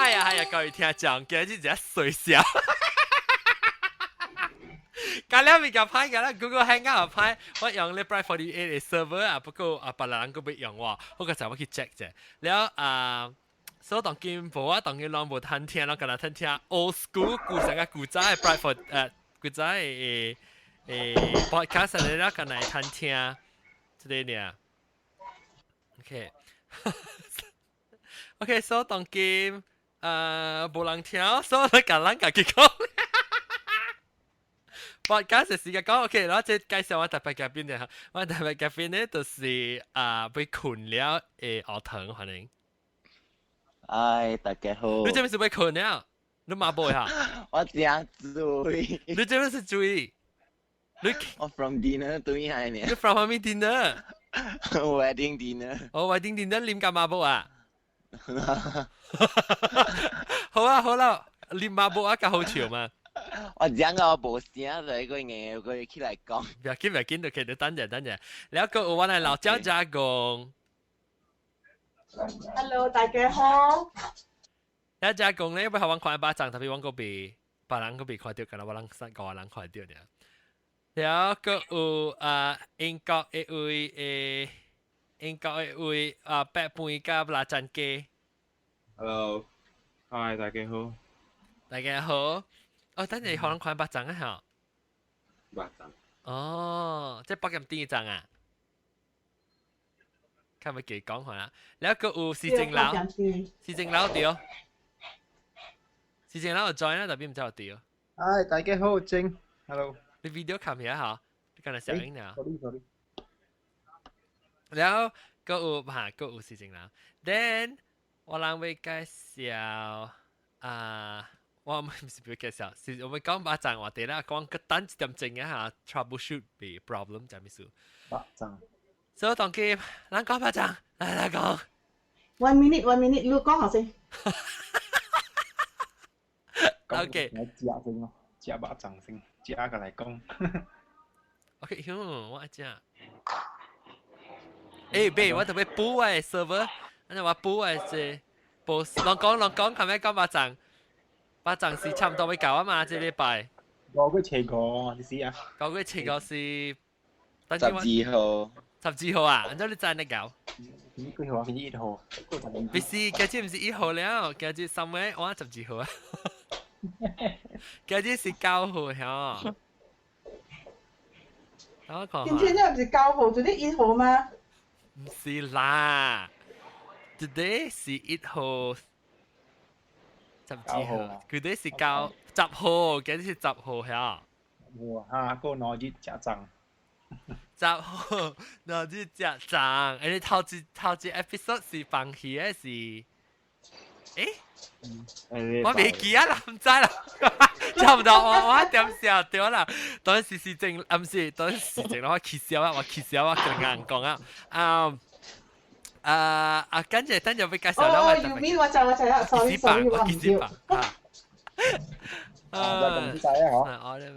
係啊係啊，各位聽眾，今日只水笑。隔了物件歹個啦，Google Hangout 歹，我用咧 Bright 48 的 server 啊，不過啊，別人閣欲用我，我個就我去 check 者。了啊，所以當今無我當今攏無通聽，攏干焦通聽 old school 舊成個古早的 Bright for 古早的podcast 咧，干焦通聽，這個爾。OK，OK，所以當今無人聽，所以共咱家己講。podcast 時間講 OK，然後這介紹我特別嘉賓嘅，我特別嘉賓呢就是啊欲睏了的學堂，歡迎。哎，大家好。你這邊是欲睏了？你麻無哈？我正醉。你這邊是醉？你我 from dinner 對來呢。你 from 啥物 dinner？ Wedding dinner。哦，wedding dinner 啉甲麻無啊？好啊好啦，啉麻無啊，較好笑嘛。我講到無聲，就個硬個起來講。不要緊，不要緊，就可以等陣等陣。然後個我來老趙家公。 Hello，大家好。老趙公咧，欲予阮看肉粽，特別阮閣未，別人閣未看著，干焦我人三個人看著爾。然後閣有啊，英國的位的，英國的位啊，白飯佮臘腸雞。 Hello，Hi，大家好。大家好。哦，等陣予人看肉粽啊，嚇。肉粽。哦，這北鹹甜粽啊。較欲記講下啦。然後閣有市政樓，市政樓對。市政樓有 join 啦，特別毋知有對。嗨，大家好，正，Hello。你 video 看下嚇，你剛才小影爾。 Sorry sorry。然後閣有嚇，閣有市政樓。Then 我人欲介紹啊。我毋是欲介紹，是我們講肉粽話題啦，講閣等一點鐘啊嚇，troubleshoot 被 problem 啥物事？肉粽。所以當今咱講肉粽，來來講。 One minute, one minute，你講下先。 OK。來食先咯，食肉粽先，食個來講。 OK，喲，我愛食。欸，別，我特別補我的 server，按呢我補我的這補，攏講攏講，後尾講肉粽。肉粽是差毋多欲到啊嘛，這禮拜。5月初5，你知啊？5月初5是。 12號。12號啊？按怎你知呢搞？幾號啊？今日1號。不是，今日毋是1號了，今日3月我12號啊。今日是9號嚇。我看。今天這毋是九號，昨日1號嗎？毋是啦，today 是1號。12號，佢哋是九十號，今日是十號嚇。哇！哈，個2日食粽。十號2日食粽，欸，你頭一頭一 episode 是放魚的是？欸，我袂記啊啦，毋知啦，差不多我我點笑對啦，當時是正，啊毋是，當時是正，我起笑啊，我起笑啊，跟人講啊，啊啊啊，跟住等陣欲介紹啦，哦，you mean 我知我知啦，sorry sorry，我毋對。啊，啊，咁知啊，嗬。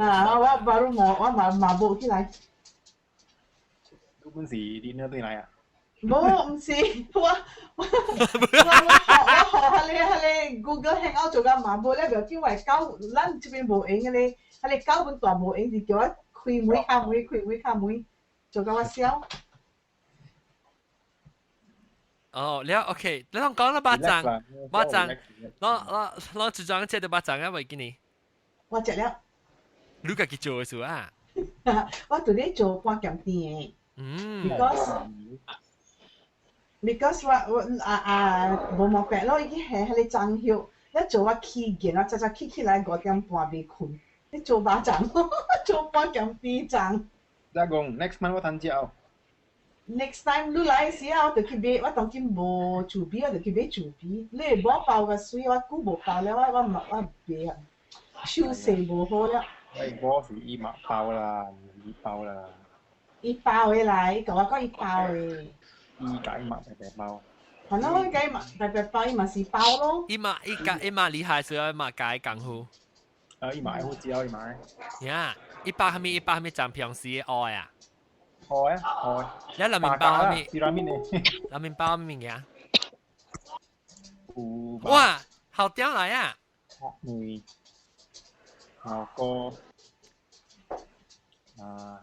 啊，我baru 冇，我嘛嘛無起來。你本是點樣對來啊？無，毋是，我我我我學我學彼個彼個 Google Hangout 做甲嘛無咧，袂要緊，我狗咱這邊無閒個咧，彼個狗本大無閒，就叫我開門敲門，開門敲門，做甲我痟。哦，了 OK，你攏講了肉粽，肉粽，攞攞攞一張食著肉粽啊，未記呢？我食了。你家己做的事啊？我佇咧做半鹹甜的。Because 我我啊啊無毛病咯，伊去下彼個粽葉，一做我起見，我早早起起來5點半未睏，你做肉粽，做半鹹甜粽。再講 next month 我通食哦。 Next time 你來時啊，我就去買，我當今無厝邊，我就去買厝邊。你會無包個水，我久無包了，我我我袂啊，手勢無好了。我無是伊嘛包啦，伊包啦。伊包的來，伊共我講伊包的。伊家伊嘛白白包。反正我家嘛白白包，伊嘛是包咯。伊嘛伊家伊嘛厲害，所以嘛加功夫。啊，伊嘛會好食，伊嘛。呀，伊包啥物？伊包啥物？粽平時的愛啊。愛啊，愛。你內面包啥物？是內面的。內面包啥物物件？有。哇！校長來啊！鴨卵、牛哥啊，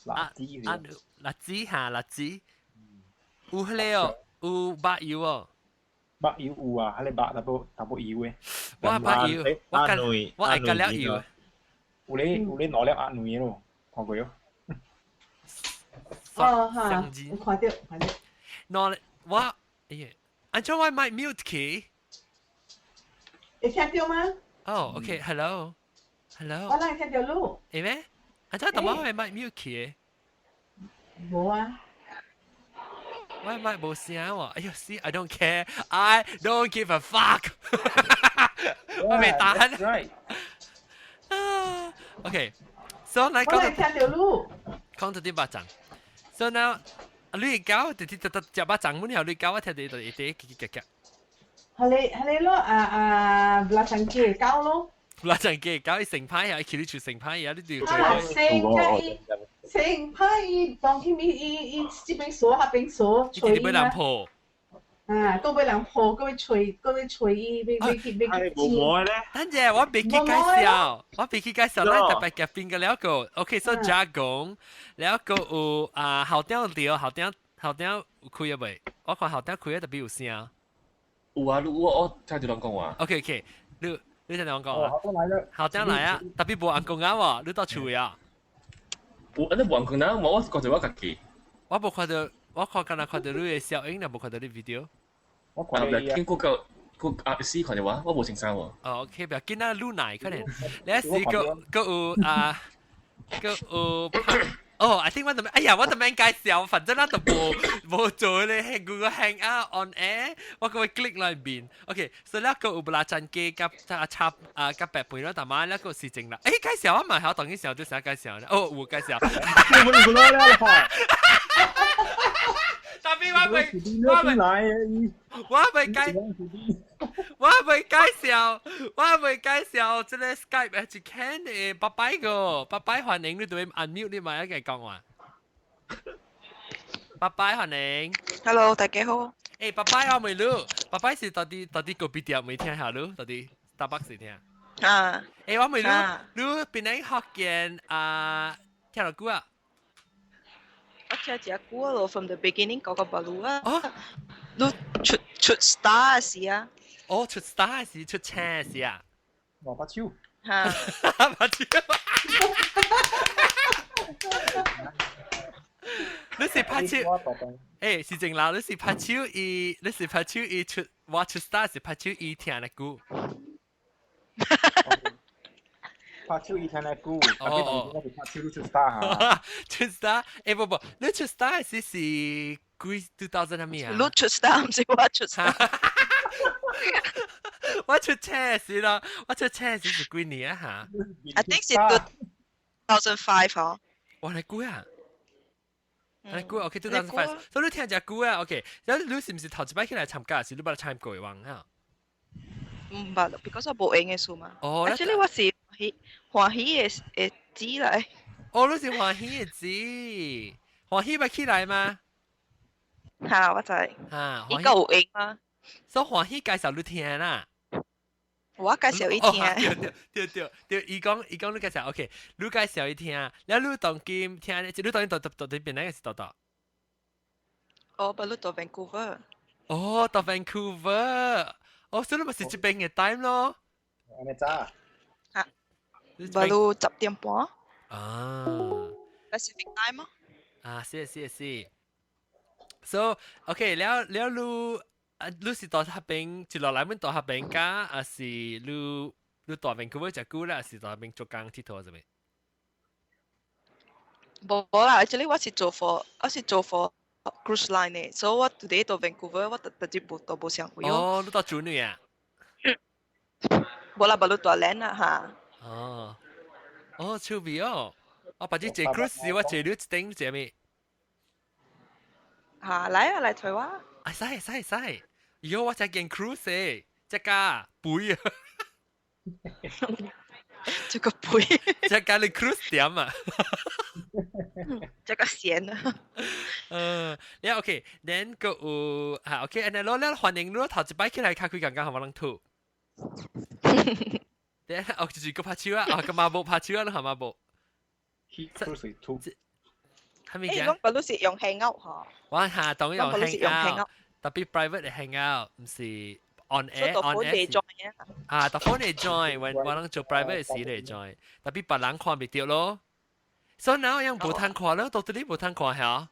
辣子。啊，辣子嚇，辣子。有彼个哦，有肉油哦。肉油有啊，彼个肉淡薄淡薄油的。我肉油，我加我愛加了油。有咧有咧兩粒鴨卵咯，看過喲。哦哈，我看到看到。兩粒我，哎呀，按怎我麥 mute 去？會聽到嗎？哦，OK，hello，hello。我哪會聽到你？會咩？按怎淡薄我麥 mute 去？無啊。我麥無聲喎，哎呦，see I don't care, I don't give a fuck。我未打。 Right。 OK，so 來講。我會聽到你。講到啲肉粽。So now，你教直直直直食肉粽，滿後你教我聽到就一啲叽叽夾夾。係你係你咯，啊啊，臘腸雞教咯。臘腸雞教伊成派啊，伊去你厝成派啊，你就啊，成派成派伊當佢伊伊伊這邊鎖，那邊鎖，吹伊嘛。啊，閣欲人抱，閣欲吹，閣欲吹伊，欲欲去欲去。無摸咧。等陣我未去介紹，我未去介紹，咱特別夾邊個了個。OK，所以加工了個有啊，校長對，校長校長有開啊未？我看校長開啊特別有聲。有啊，我我聽住人講話。 OK OK，你你聽人講啊。校長來了。校長來啊，特別無紅公仔喎，你到厝啊？有，你無紅公仔，我我是看到我家己。我無看到，我看敢若看到你的小影，但無看到你 video。我看到見過個個阿死看到我，我無穿衫喎。哦，OK，不要緊啊，你奶可能，你是個個有啊，個有拍。哦，I think 我怎麼，哎呀，我怎麼介紹，反正咱都無無做咧，Google Hangout on air，我個會 click 內面。OK，所以咧個有布拉珍雞佮插啊佮白飯咯，但嘛咧個是正啦。誒，介紹我嘛，曉當時候就啥介紹咧。哦，有介紹。我唔來了， tapi 我未我未我未介我未介紹，我未介紹，這個 Skype 係一 can 的，拜拜個，拜拜歡迎你對 unmute 你咪一個講話。拜拜歡迎。 Hello，大家好。誒，拜拜我未你，拜拜是到底到底個別店未聽下你，到底 Starbucks 是聽。啊。誒，我未你，你邊個福建啊？聽落久啊？我聽一久咯，from the beginning 嗰個白路啊。哦。你出出 star 時啊？哦，出 star 時出車時啊？我把手。嚇。把手。你是拍手？誒，是正啦，你是拍手伊，你是拍手伊出，我出 star 是拍手伊聽的歌。拍手伊聽的歌，哦，我是拍手你出 star 嚇。出 star，誒不不，你出 star 是是幾 2000 係咩啊？你出 star 唔是我出 star。我出車時咯，我出車時是幾年啊嚇？I think 是 2005嗬。我嚟估啊！嚟估，OK，2005，所以你聽隻歌啊，OK，然後你是唔是頭一擺起來參加，是你捌參過往啊？唔捌，because 我無閒的事嘛。哦，actually 我是喜歡喜的的子來。哦，你是歡喜的子，歡喜捌起來嗎？嚇，我知。嚇，伊夠有閒嗎？所以歡喜介紹你聽啦。我介紹伊聽。對對對對對，伊講伊講你介紹，OK，你介紹伊聽，了你當今聽，你當今到到到邊哪個是到到？哦，不，你到 Vancouver。哦，到 Vancouver，哦，所以你咪是這邊的 time 咯。按呢早。嚇，不，你10點半。啊。 Pacific time 咯。啊，是是是。So OK，了了你。啊，你是到那邊一落來阮到那邊家，還是你你到 Vancouver 食久啦，還是到那邊做工𨑨迌啥物？無啦，actually 我是做 for 我是做 for cruise line 的，所以我 today 到 Vancouver，我特特別無到無上去。哦，你到主女啊？無啦，無你到 land 啦嚇。哦，哦，趣味哦！我白日坐 cruise 我坐你一頂坐咩？嚇，來啊，來台灣。啊，使使使！如果我才見 cruise 誒，這架背啊！這個背，這架你 cruise 點啊？這個鹹啊！嗯，你 OK，then 個有嚇 OK，and 攞咧歡迎你頭一擺起來較開剛剛好冇人吐。等下哦，就是個拍手啊，啊個馬步拍手啊，你係馬步。去 cruise 2。係咪誒，講不如是用 Hangout 嗬。我下當用講不如是用 Hangout，特別 private 嘅 Hangout，唔是 on 所以 air 到 on 本地 air。 join 啊。啊，特 phone 嚟 join，我我能做 private 時嚟 join，特別別人看唔到咯。所以 now 樣無通看咯，到底你無通看嚇。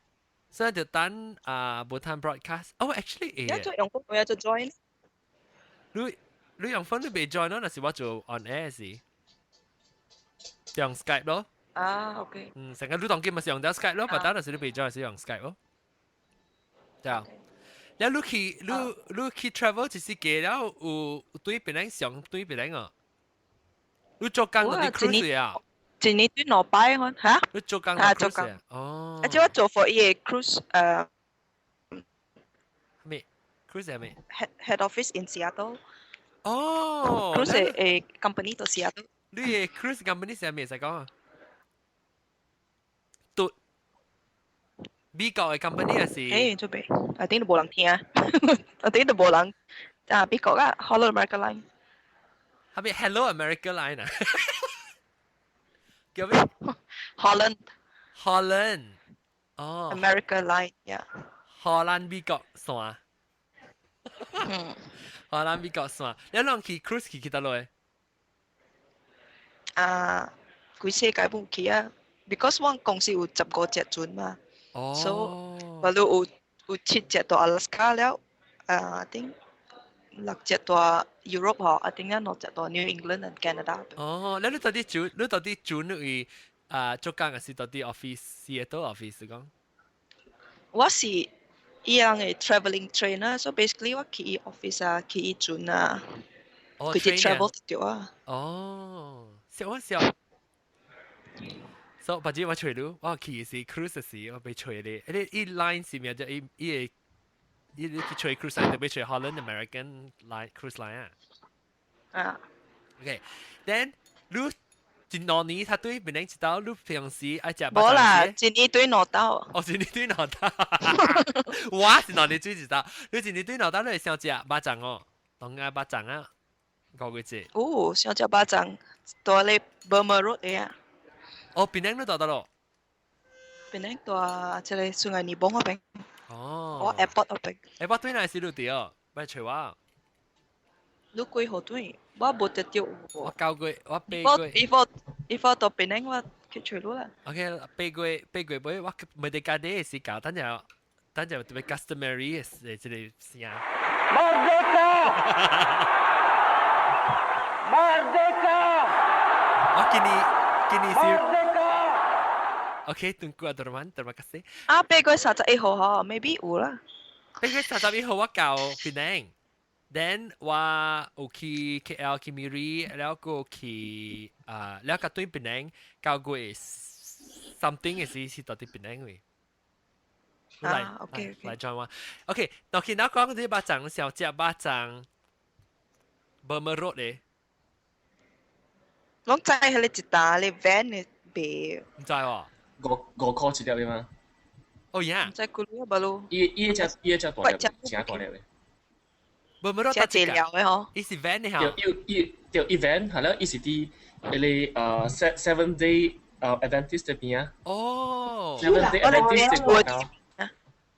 所以就等啊無通 broadcast。哦，actually 一做用 phone 有就 join。你你用 phone 你未 join 咯，那是我做 on air 時，用 Skype 咯。啊，OK。嗯，成個你當機咪是用到 Skype 咯，但係是你未 join 是用 Skype 咯。對啊。了你去你你去 travel 就是記了有對別人上對別人啊。你做工嗰啲 cruise 啊？一年對兩擺可嚇？你做工啊，做工。哦。啊，即我做 for 伊個 cruise 咩？cruise 係咩？head office in Seattle。哦。 cruise 誒 company 到 Seattle。你嘅 cruise company 係咩使講啊？對，美國嘅 company 係是？誒，做咩？I think 都無人聽，I think 都無人啊，美國啊，Holland America Line。係咪 Hello America Line 啊？叫咩？Holland。 Holland。哦。 America Line，yeah。荷蘭美國線。嗯。荷蘭美國線，你攏去 cruise 去去佗落？啊，規世界冇去啊，because 我公司有15隻船嘛。哦。 So，我都有七隻到阿拉斯加了，啊，I think 六隻到 Europe 嗬，I think 兩隻到 New England and Canada。哦，你到底轉，你到底轉去啊做工還是到底 office，Seattle office 講？我是伊人嘅 travelling trainer，so basically 我去伊 office 啊，去伊船啊，佢哋 travel 對啊。哦，笑我笑。所以別我揣你，我去是 cruise 時，我被揣你。你伊 line 是咩？就伊伊個伊你去揣 cruise line 就被揣 Holland American line cruise line 啊。啊。 OK，then 你一兩年他對別人知道，你平時愛食。無啦，一年對兩道。哦，一年對兩道。我是兩年對一道，你一年對兩道，你會想食肉粽哦，當愛肉粽啊，五月節。哦，想食肉粽，蹛咧 Burma Road 的啊。哦，檳城你蹛佗落？檳城蹛這個 Sungai Nibong 嗰邊。哦。我 airport 嗰邊。 airport 對哪是你佇哦？欲揣我。你幾號轉？我無得到。我9月，我8月。 If 我到檳城，我去揣你啦。 OK，8月尾我未得家底時間，等陣等陣特別 customary 嘅這個聲。 Merdeka! Merdeka! 我今年今年是。OK，tunggu Abdurrahman, terima kasih。啊，8月31號嗬，maybe 有啦。8月31號我到檳城。then 我有去 KL 去 Miri，了個去啊，了個對檳城9月 something 嘅時是到佇檳城位。啊，OK。來 join 我。OK，嗱，見到講啲肉粽，小食肉粽，Burma Road 咧。攏知彼個一打咧 van 嘅賣。唔知喎。5塊一粒嘅嘛？哦呀。唔知幾粒吧咯。伊伊只伊只大粒，真大粒嘅。 Burma Road 食濟料嘅嗬。伊是 van 嘅對，伊伊對伊 van 係啦，伊是佇彼個Seven Day Adventist 這邊啊。哦。 Seven Day Adventist 這邊。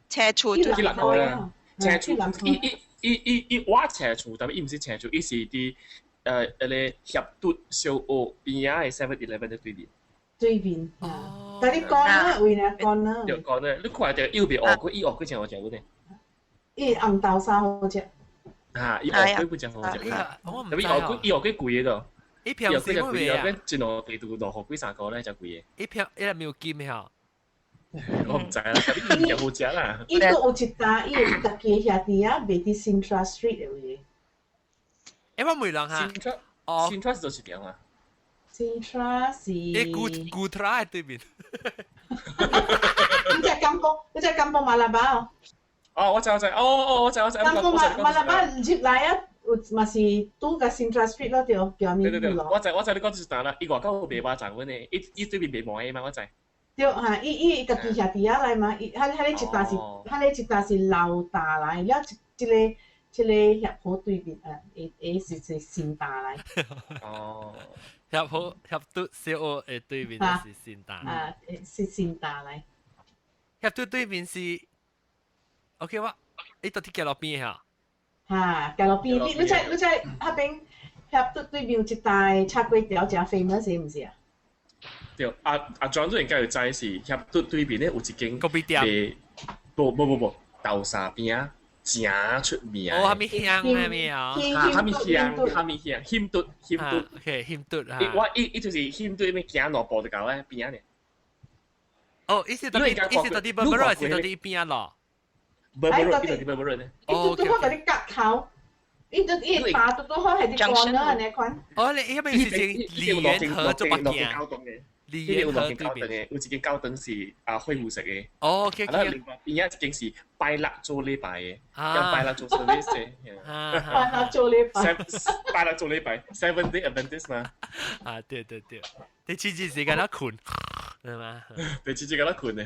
車厝去六個啦，車厝伊伊伊伊伊我車厝，但係伊毋是車厝，伊是佇彼個協敦小學邊仔嘅 Seven Eleven 的對面。對面。哦。但你講啦，為哪講啦？對講咧，你看著右邊學過，伊學過真好食嘅呢。伊紅豆沙好食。啊！伊學過不真好食，特別學過伊學過貴嘅咯。一票是貴啊！一兩地度6塊幾三塊咧，真貴嘅。一票一粒沒有金嚇。我唔知啦，特別伊好食啦。伊閣有一搭，伊有家己兄弟啊，賣佇 Cintra Street 的位。欸，我問人嚇。哦。Cintra 就是點啊？Cintra 是。欸，古古特對面。你只 Kampung，你只 Kampung Malabar 哦。哦，我知我知，哦哦，我知我知。 Kampung Malabar 入來啊，有嘛是拄甲 Cintra Street 咯，對，橋面對對對，我知我知你講就是啦，伊外口有賣肉粽阮的，伊伊對面賣糜的嘛，我知。對嚇，伊伊家己兄弟仔來嘛，伊彼彼個一搭是，彼個一搭是老大來，了一一個這個協和對面啊，會會是是新大來。哦，協和協都小學的對面是新大。啊，是新大來。協都對面是，OK 我，你到底行路邊嚇？哈，行路邊，你知彼邊協都對面有一台炒粿條誠 famous 是毋是啊？對，阿阿莊主應該有知是協都對面咧有一間咖啡店。無無無無，豆沙餅啊，誠出名。哦，蝦米香蝦米啊？蝦米香，蝦米香，險嘟險嘟。 OK，險嘟啊。我伊伊就是險嘟咩行兩步就到咧邊仔呢。哦，伊是到底伊是到底不不是到底邊仔咯？無無無，伊到底無無呢？伊拄拄好佇你角頭，伊就伊把拄拄好係佇關了按呢款。哦，你伊迄邊是梨園河做北京。梨園河對面有一間教堂是啊恢復式的。哦，OK。啊，另外邊仔一間是拜六做禮拜的，咁拜六做 service 的。拜六做禮拜。拜六做禮拜，Seven Day Adventist 嘛。啊，對對對，你次次時間都睏，係嘛？對，次次間都睏的。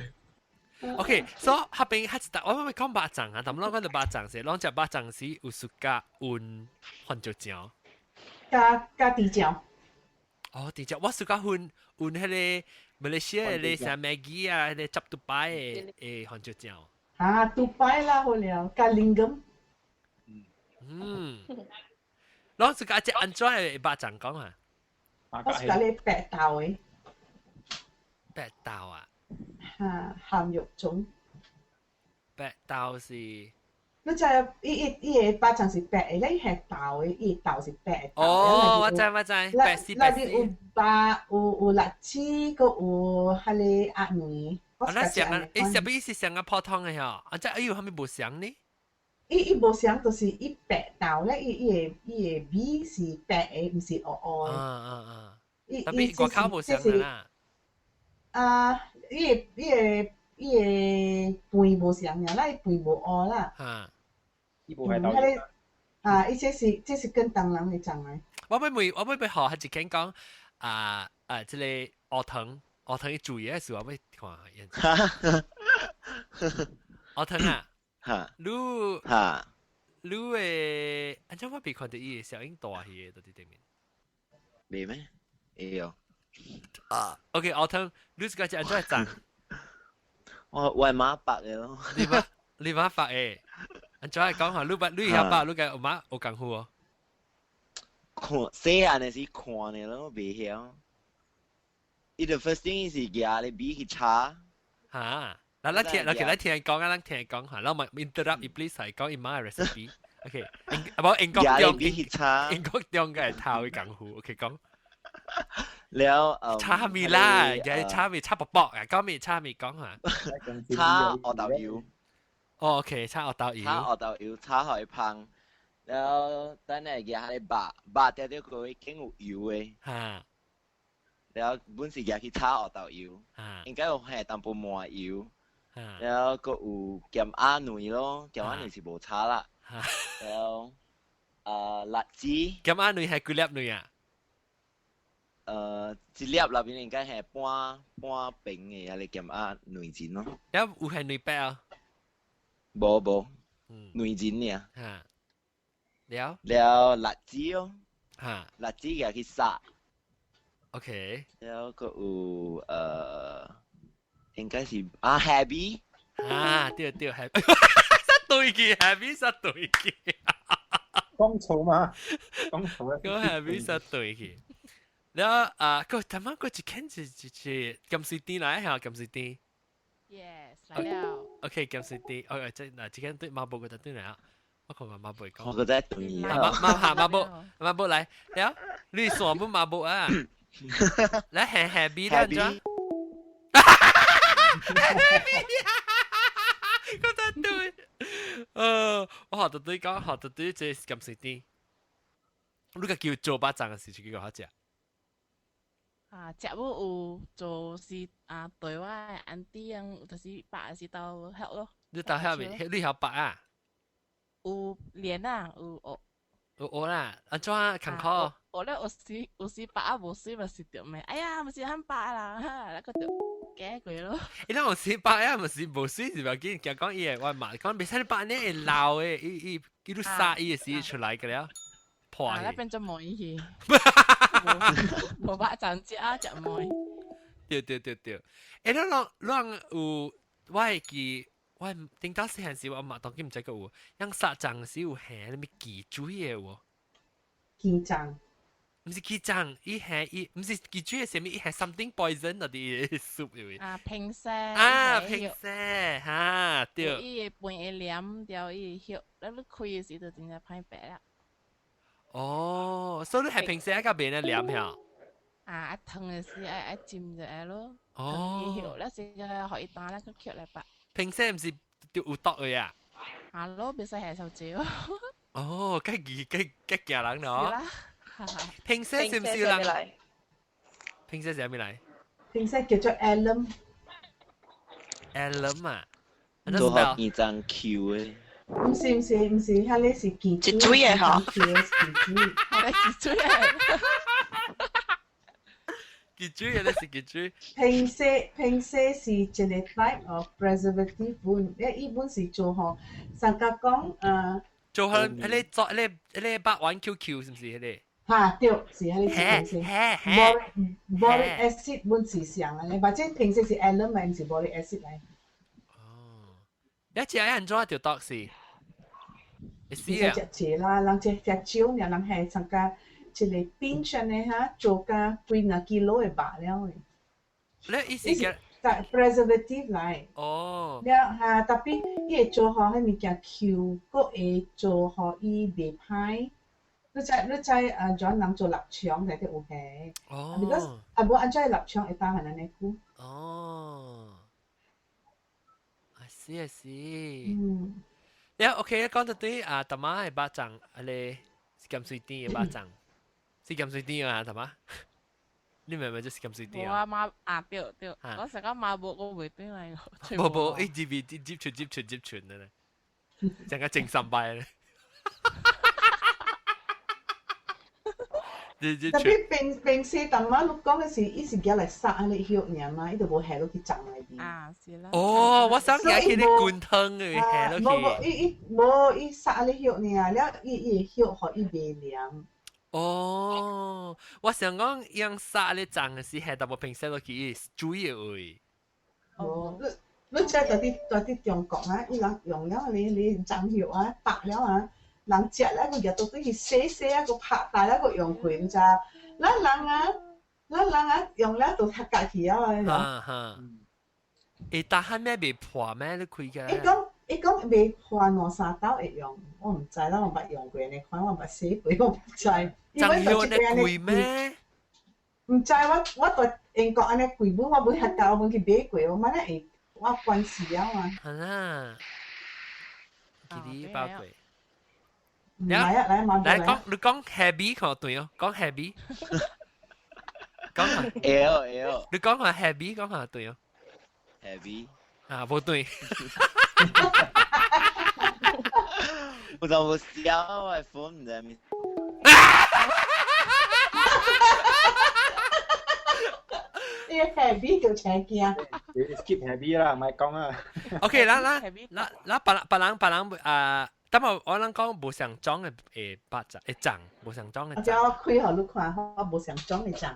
OK，所以彼邊彼一搭，我咪講肉粽啊，但攏講到肉粽時，攏食肉粽時有 suka 混番椒醬，加加甜椒。哦，甜椒，我 suka 混混彼个馬來西亞彼个啥 Maggi 啊，彼个汁杜擺的的番椒醬。啊，杜擺啦好了，加靈感。嗯，攏 suka 食按怎的肉粽講啊？我 suka 咧白豆的。白豆啊？嚇，鹹肉粽。白豆是？你知伊伊伊个肉粽是白的，咧係豆的，伊豆是白的。哦，我知我知，白絲白絲。內面有肉，有有栗子，閣有彼个鴨卵。啊，那像啊，欸，啥物是像啊泡湯的吼？啊，這哎有啥物無相呢？伊伊無相，就是伊白豆咧，伊伊个伊个味是白的，毋是烏烏的。啊啊啊！特別外口無相啦。啊，伊个伊个伊个飯無相爾啦，伊飯無烏啦。嚇！伊無係豆。啊，伊這是這是跟東人的粽來。我欲問，我欲欲學彼一間講啊啊，這個烏糖烏糖伊煮嘢時，我欲看下。烏糖啊！嚇！你嚇！你的，按怎我未看著伊的小影大戲的佇頂面。未咩？會哦。啊，OK，烏糖，你自家食按怎粽？我我媽白的咯。你媽你媽發的？按怎講下？你捌你曉白，你共媽有功夫哦？看細漢的時看的咯，袂曉。伊 the first thing 是舉咧米去炒。嚇！嗱，咱聽，OK，咱聽講啊，咱聽講下，咱咪 interrupt 伊 please 係講伊媽的 recipe。OK，英無英國中英國中嘅頭的功夫，OK 講。了，炒麵啦，又炒麵炒薄薄啊，講麵炒麵講下。炒芋豆油。哦，OK，炒芋豆油。炒芋豆油，炒予伊芳。了，等下舉彼個肉，肉定著個已經有油的。嚇。了，本是舉去炒芋豆油。應該有下淡薄麻油。了，閣有鹹鴨卵咯，鹹鴨卵是無炒啦。了，啊，栗子。鹹鴨卵係幾粒卵啊？一粒內面應該係半半平的，彼個鹹鴨卵仁咯。了有係卵白啊？無無，卵仁爾。嚇。了。了栗子哦。嚇。栗子舉去煠。 OK。了閣有應該是啊蝦米。啊，對對蝦，煞對去蝦米煞對去。講錯嘛？講錯啊！講蝦米煞對去。了啊，閣頭仔閣一間是是是鹹水甜來嚇，鹹水甜。 Yes，來了。 OK，鹹水甜，哦，這嗱，這間對馬步個就對來啊。我看馬步講。我閣在對啊。馬馬下馬步馬步來，了，你算不馬步啊？來蝦蝦米啦，怎？蝦米啊！覺得對，我學到對講，學到對這鹹水甜。你個叫做肉粽的時，就叫好食。啊，食無有做是啊，對我的 auntie 樣，就是白是鬥曉咯。你鬥曉未？你曉白啊？有練啊，有學。有學啦，按怎艱苦？學了有時有時白啊無水嘛是著咩？哎呀，毋是很白啦，哈，那個就假過咯。伊攏有時白啊，毋是無水是無要緊，驚講伊會我嘛講袂使你白呢會老的，伊伊伊都殺伊的時出來個了，破啊，那去。變做糜去，無肉粽食啊，食糜。對對對對，欸，你攏攏有我會記，我頂到細漢時我媽當今毋知閣有，樣殺粽時有下啥物忌水的有？忌粽。毋是忌粽，伊下伊毋是忌水的啥物，伊下 something poison 嗰啲 soup 入去。啊，平西。啊，平西，哈，對。伊會飯會黏掉伊會葉，咱你開的時就真正歹白啦。哦，所以你係平時一個面咧黏遐？啊，湯的時愛愛浸就愛咯。哦。葉，咱是個予伊干咱閣抾來白。平時毋是就有毒的啊？啊咯，袂使下手少。哦，計易計計驚人咯。是啦。平時是毋是人？平時是啥物來？平時叫做 alum。 alum 啊？做好幾張 Q 的。毋是毋是毋是，彼个是忌水的吼。忌水。忌水的。忌水的，你是忌水。平時平時是一個 type of preservative 本，伊本是做吼，上甲講做好彼个做彼个彼個肉丸 QQ 是毋是彼个？哈對，是彼個是平時。boric boric acid 本是上的，或者平時是 alum 毋是 boric acid 來。哦，你食按怎就毒死？會死啊！食濟啦，人食食少爾，人係參加一個冰箱的哈，做甲幾若 kilo 的肉了的。你意思叫 preservative 來。哦。了哈，特別伊會做予彼物件 Q，閣會做予伊袂歹。你知你知啊？怎人做臘腸內底有下。哦。 Because 啊無按怎臘腸會當按呢久。哦。I see I see。嗯。了 OK，講到對啊，大媽的肉粽，啊咧是鹹水甜的肉粽，是鹹水甜啊，大媽。你明唔明就是鹹水甜啊？我媽啊對對，我成個媽無我袂轉來。無無，一接一接傳接傳接傳的咧，成個正三拜咧。特別平平時，大媽你講的是，伊是舉來殺彼个葉爾嘛，伊就無下落去粽內面。啊，是啦。哦，我想舉去咧滾湯的下落去。無無，伊伊無伊殺彼個葉爾，了伊伊葉予伊袂涼。哦，我想講用殺咧粽的是下淡薄平時落去伊水的位。哦，你你知佇佇佇中國啊，伊人用了你你粽葉啊，白了啊。人食咧，閣舉倒轉去洗洗啊，閣拍大咧，閣用開，你知？咱人啊，咱人啊，用了就較家去啊。哈哈。會打漢咩袂破咩？你開個？伊講伊講袂破兩三斗會用，我毋知啦，我毋捌用過，呢款我毋捌洗過，我毋知。粽葉呢貴咩？毋知我我佇英國按呢貴本，我袂遐夠，我去買過，我萬會我關事了啊。係啦，記得包過。來啊來，來講，你講 happy 看對哦，講 happy，講下會會，你講下 happy 講下對哦，happy 啊，無對，我就無笑，我 phone 唔知咩。你 happy 就請驚。你 skip happy 啦，唔係講啊。 OK，啦啦啦啦，別人別人別人啊。但係我諗講無相裝的誒肉粽，誒粽無相裝的粽。我叫我開予你看，我無相裝的粽。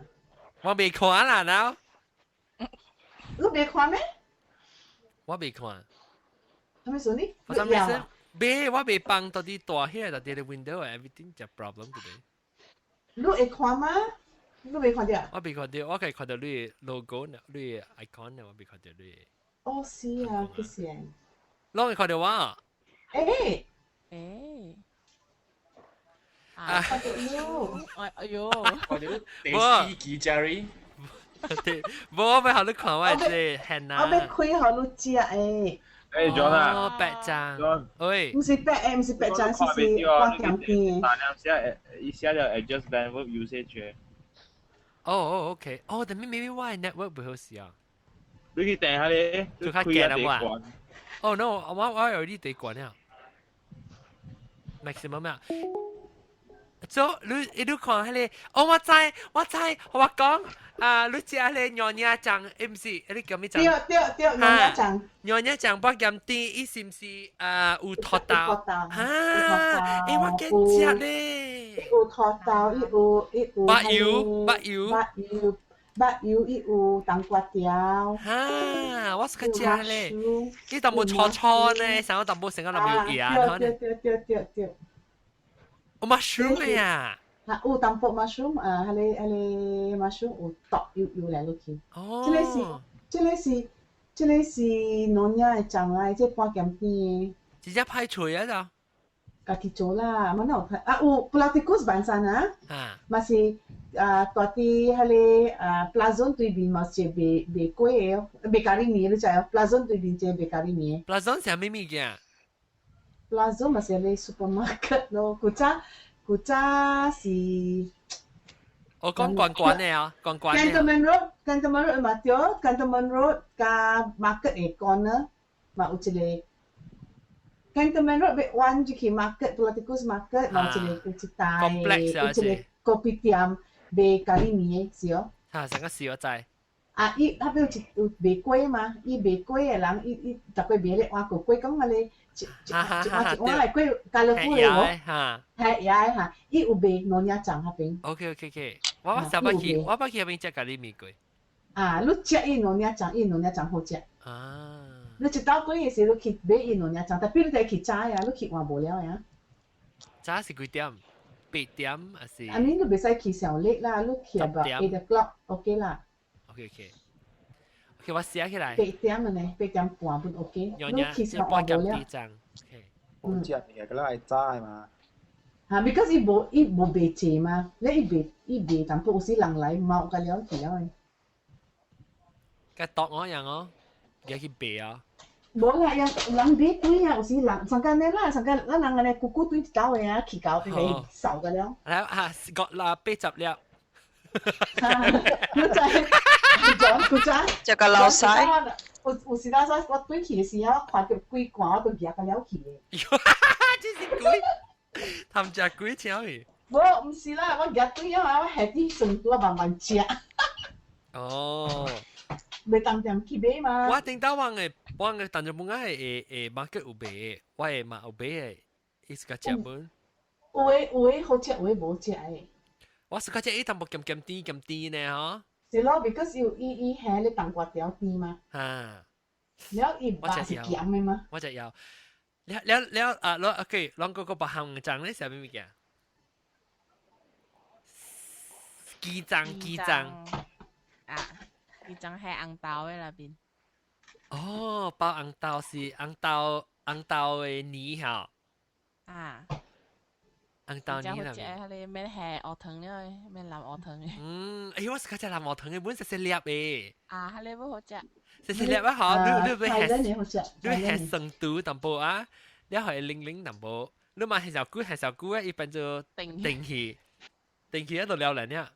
我未看啦，喏。你未看咩？我未看。啥物事呢？我啥物事？未，我未放到底大迄個到底 window everything 就 problem 對。你會看嗎？你未看到？我未看到，我可以看到你 logo 呢，你 icon 呢，我未看到你。哦，是啊，去是。攏會看到我。欸。欸，啊！哎呦，哎呦，我哋第四集 Jerry，無我欲予你看我這個我欲開予你食的。欸，John 啊，白粽，喂，毋是白的，毋是白粽，是瓜鹹片。大量寫，伊寫了 adjust bandwidth usage。哦哦，OK，哦，但 maybe 我的 network 不好勢啊。你去訂下咧，就較驚啦我。哦，no，我我有啲地關了。maximum 啊！做你你看彼個，哦我知我知，我講啊，你食彼個娘惹醬，毋是，彼個叫咩醬？對對對，娘惹醬。娘惹醬半鹹甜，伊是毋是啊有土豆？啊，欸我見食咧。有土豆，伊有伊有。肉油肉油。肉油肉油，伊有冬瓜條。哈，我是較食咧，伊淡薄粗粗呢，成個淡薄成個淋油鹽。對對對對對。有 mushroom 呀？啊，有淡薄 mushroom 啊，彼個彼個 mushroom 有剁油油來落去。哦。這個是，這個是，這個是娘惹的醬來，這半鹹甜的。真正歹揣啊！就。家己做啦，嘛哪有歹啊？有 Pulau Tikus 板山啊，嘛是啊，蹛佇彼個啊 Plazon 對面嘛是一個賣賣粿的，賣咖哩麵你知哦？Plazon 對面一個賣咖哩麵。 Plazon 是啥物物件？Plazon 嘛是彼個 supermarket 咯，古早古早是。我講關關的啊，關關的。 Cantonment Road，Cantonment Road 嘛對，Cantonment Road 佮 market 的 corner 嘛有一個。Cantonment Road 欲彎入去 market，Pulau Tikus market 嘛有一個有一台有一個 kopitiam 賣咖哩麵的是哦。哈，成個是我知。啊，伊彼邊有一有賣粿嘛？伊賣粿的人，伊伊逐擺賣咧碗個粿，講啊咧一一一碗一碗的粿，家樂福的無？係也的哈，伊有賣娘惹醬彼邊。 OK，我我上捌去，我捌去彼邊食咖哩麵過。啊，你食伊娘惹醬，伊娘惹醬好食。啊。你一道過的時，你去買伊娘惹醬，tapi 你得去早呀，你去晚無了呀。早是幾點？8點還是？啊，你都袂使去上 late 啦，你去 about 8 o'clock，OK 啦。 OK，我寫起來。 8點呢，8點半本 OK。你去上晚無了。 OK。好食嘅，佢係早嘛。嚇，because 伊無伊無賣濟嘛，你伊賣伊賣淡薄有時人來貓個了去了的。佮當我樣哦，而去賣啊。無啦，有人買幾啊，有時人上間呢啦，上間咱人按呢久久對一兜的啊，去到變成瘦個了。來啊，個啦80粒。你知？講古早，這個老細。有有時當我轉去的時候，我看著鬼寒，我都蜈個了去的。這是鬼，貪食鬼請去。無，毋是啦，我蜈對啊，我下啲蒜頭慢慢食。哦。袂當店去買嘛。我頂到我的我的當中本來會會 market 有賣，我的嘛有買的，伊是較食本。有的有的好食，有的無食的。我是較食伊淡薄鹹鹹甜鹹甜呢，吼。是咯，because 有伊伊下咧冬瓜條甜嘛。哈。了伊肉是鹹的嘛。我就要。了了了啊！攞 OK，兩個個別項醬咧啥物物件？雞臢雞臢。啊。雞臢係紅豆的那邊。哦，包紅豆是紅豆紅豆的泥吼。啊。紅豆泥啦。食彼個免下烏糖了的，免淋烏糖的。嗯，哎，我是較食淋烏糖的，本細細粒的。啊，彼個要好食。細細粒啊，吼，你你欲下，你欲下酸度淡薄啊，你予零零淡薄，你嘛下小久下小久啊，伊變做定去，定去啊，就了了呢。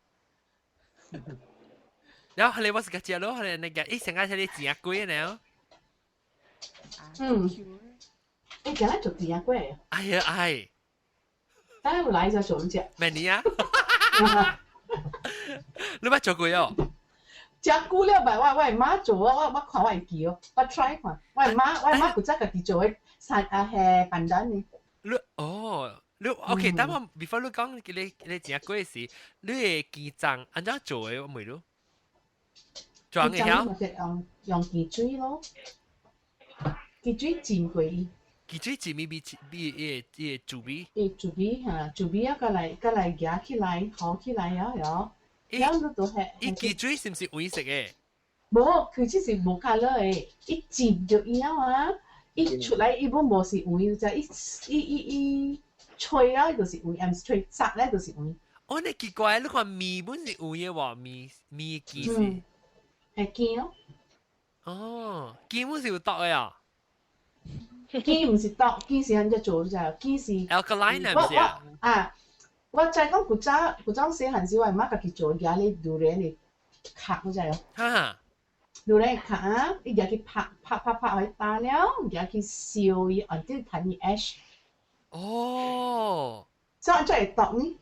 然後後來我是個食咯，後來那個一成個係你煎粿呢。嗯。欸，今日做煎粿。哎呀哎。等有來就做食。咩你啊？你捌做過哦？食久了擺，我我媽做，我我我看我會記哦，我 try 看，我媽我媽古早家己做的，山啊係pandan 的。你哦，你 OK，等我 before 你講你你煎粿時，你的雞臢按怎做的？我問你。裝嘅曉？用用雞水咯，雞水浸過伊。雞水浸咪比比伊個伊個煮味。伊煮味哈，煮味啊，過來過來夾起來，好起來了了。了你都係。伊雞水是毋是黃色的？無，佢只是無 colour 的，伊浸就伊了啊，伊出來伊本無是黃，就伊伊伊伊吹了就是黃，毋是吹炸咧就是黃。哦，你奇怪，你看麵本是黃的喎，麵麵雞是。係雞咯。哦，雞本是有毒的啊。雞毋是毒，雞是按怎做就雞是。 Alkaline 啊，毋是啊？啊，我知講古早古早細漢時，我媽家己做舉咧榴蓮的殼，你知哦？哈。榴蓮殼啊，伊舉去拍拍拍拍，予打了，舉去燒伊，按啲彈伊 ash。哦。所以按怎會毒呢？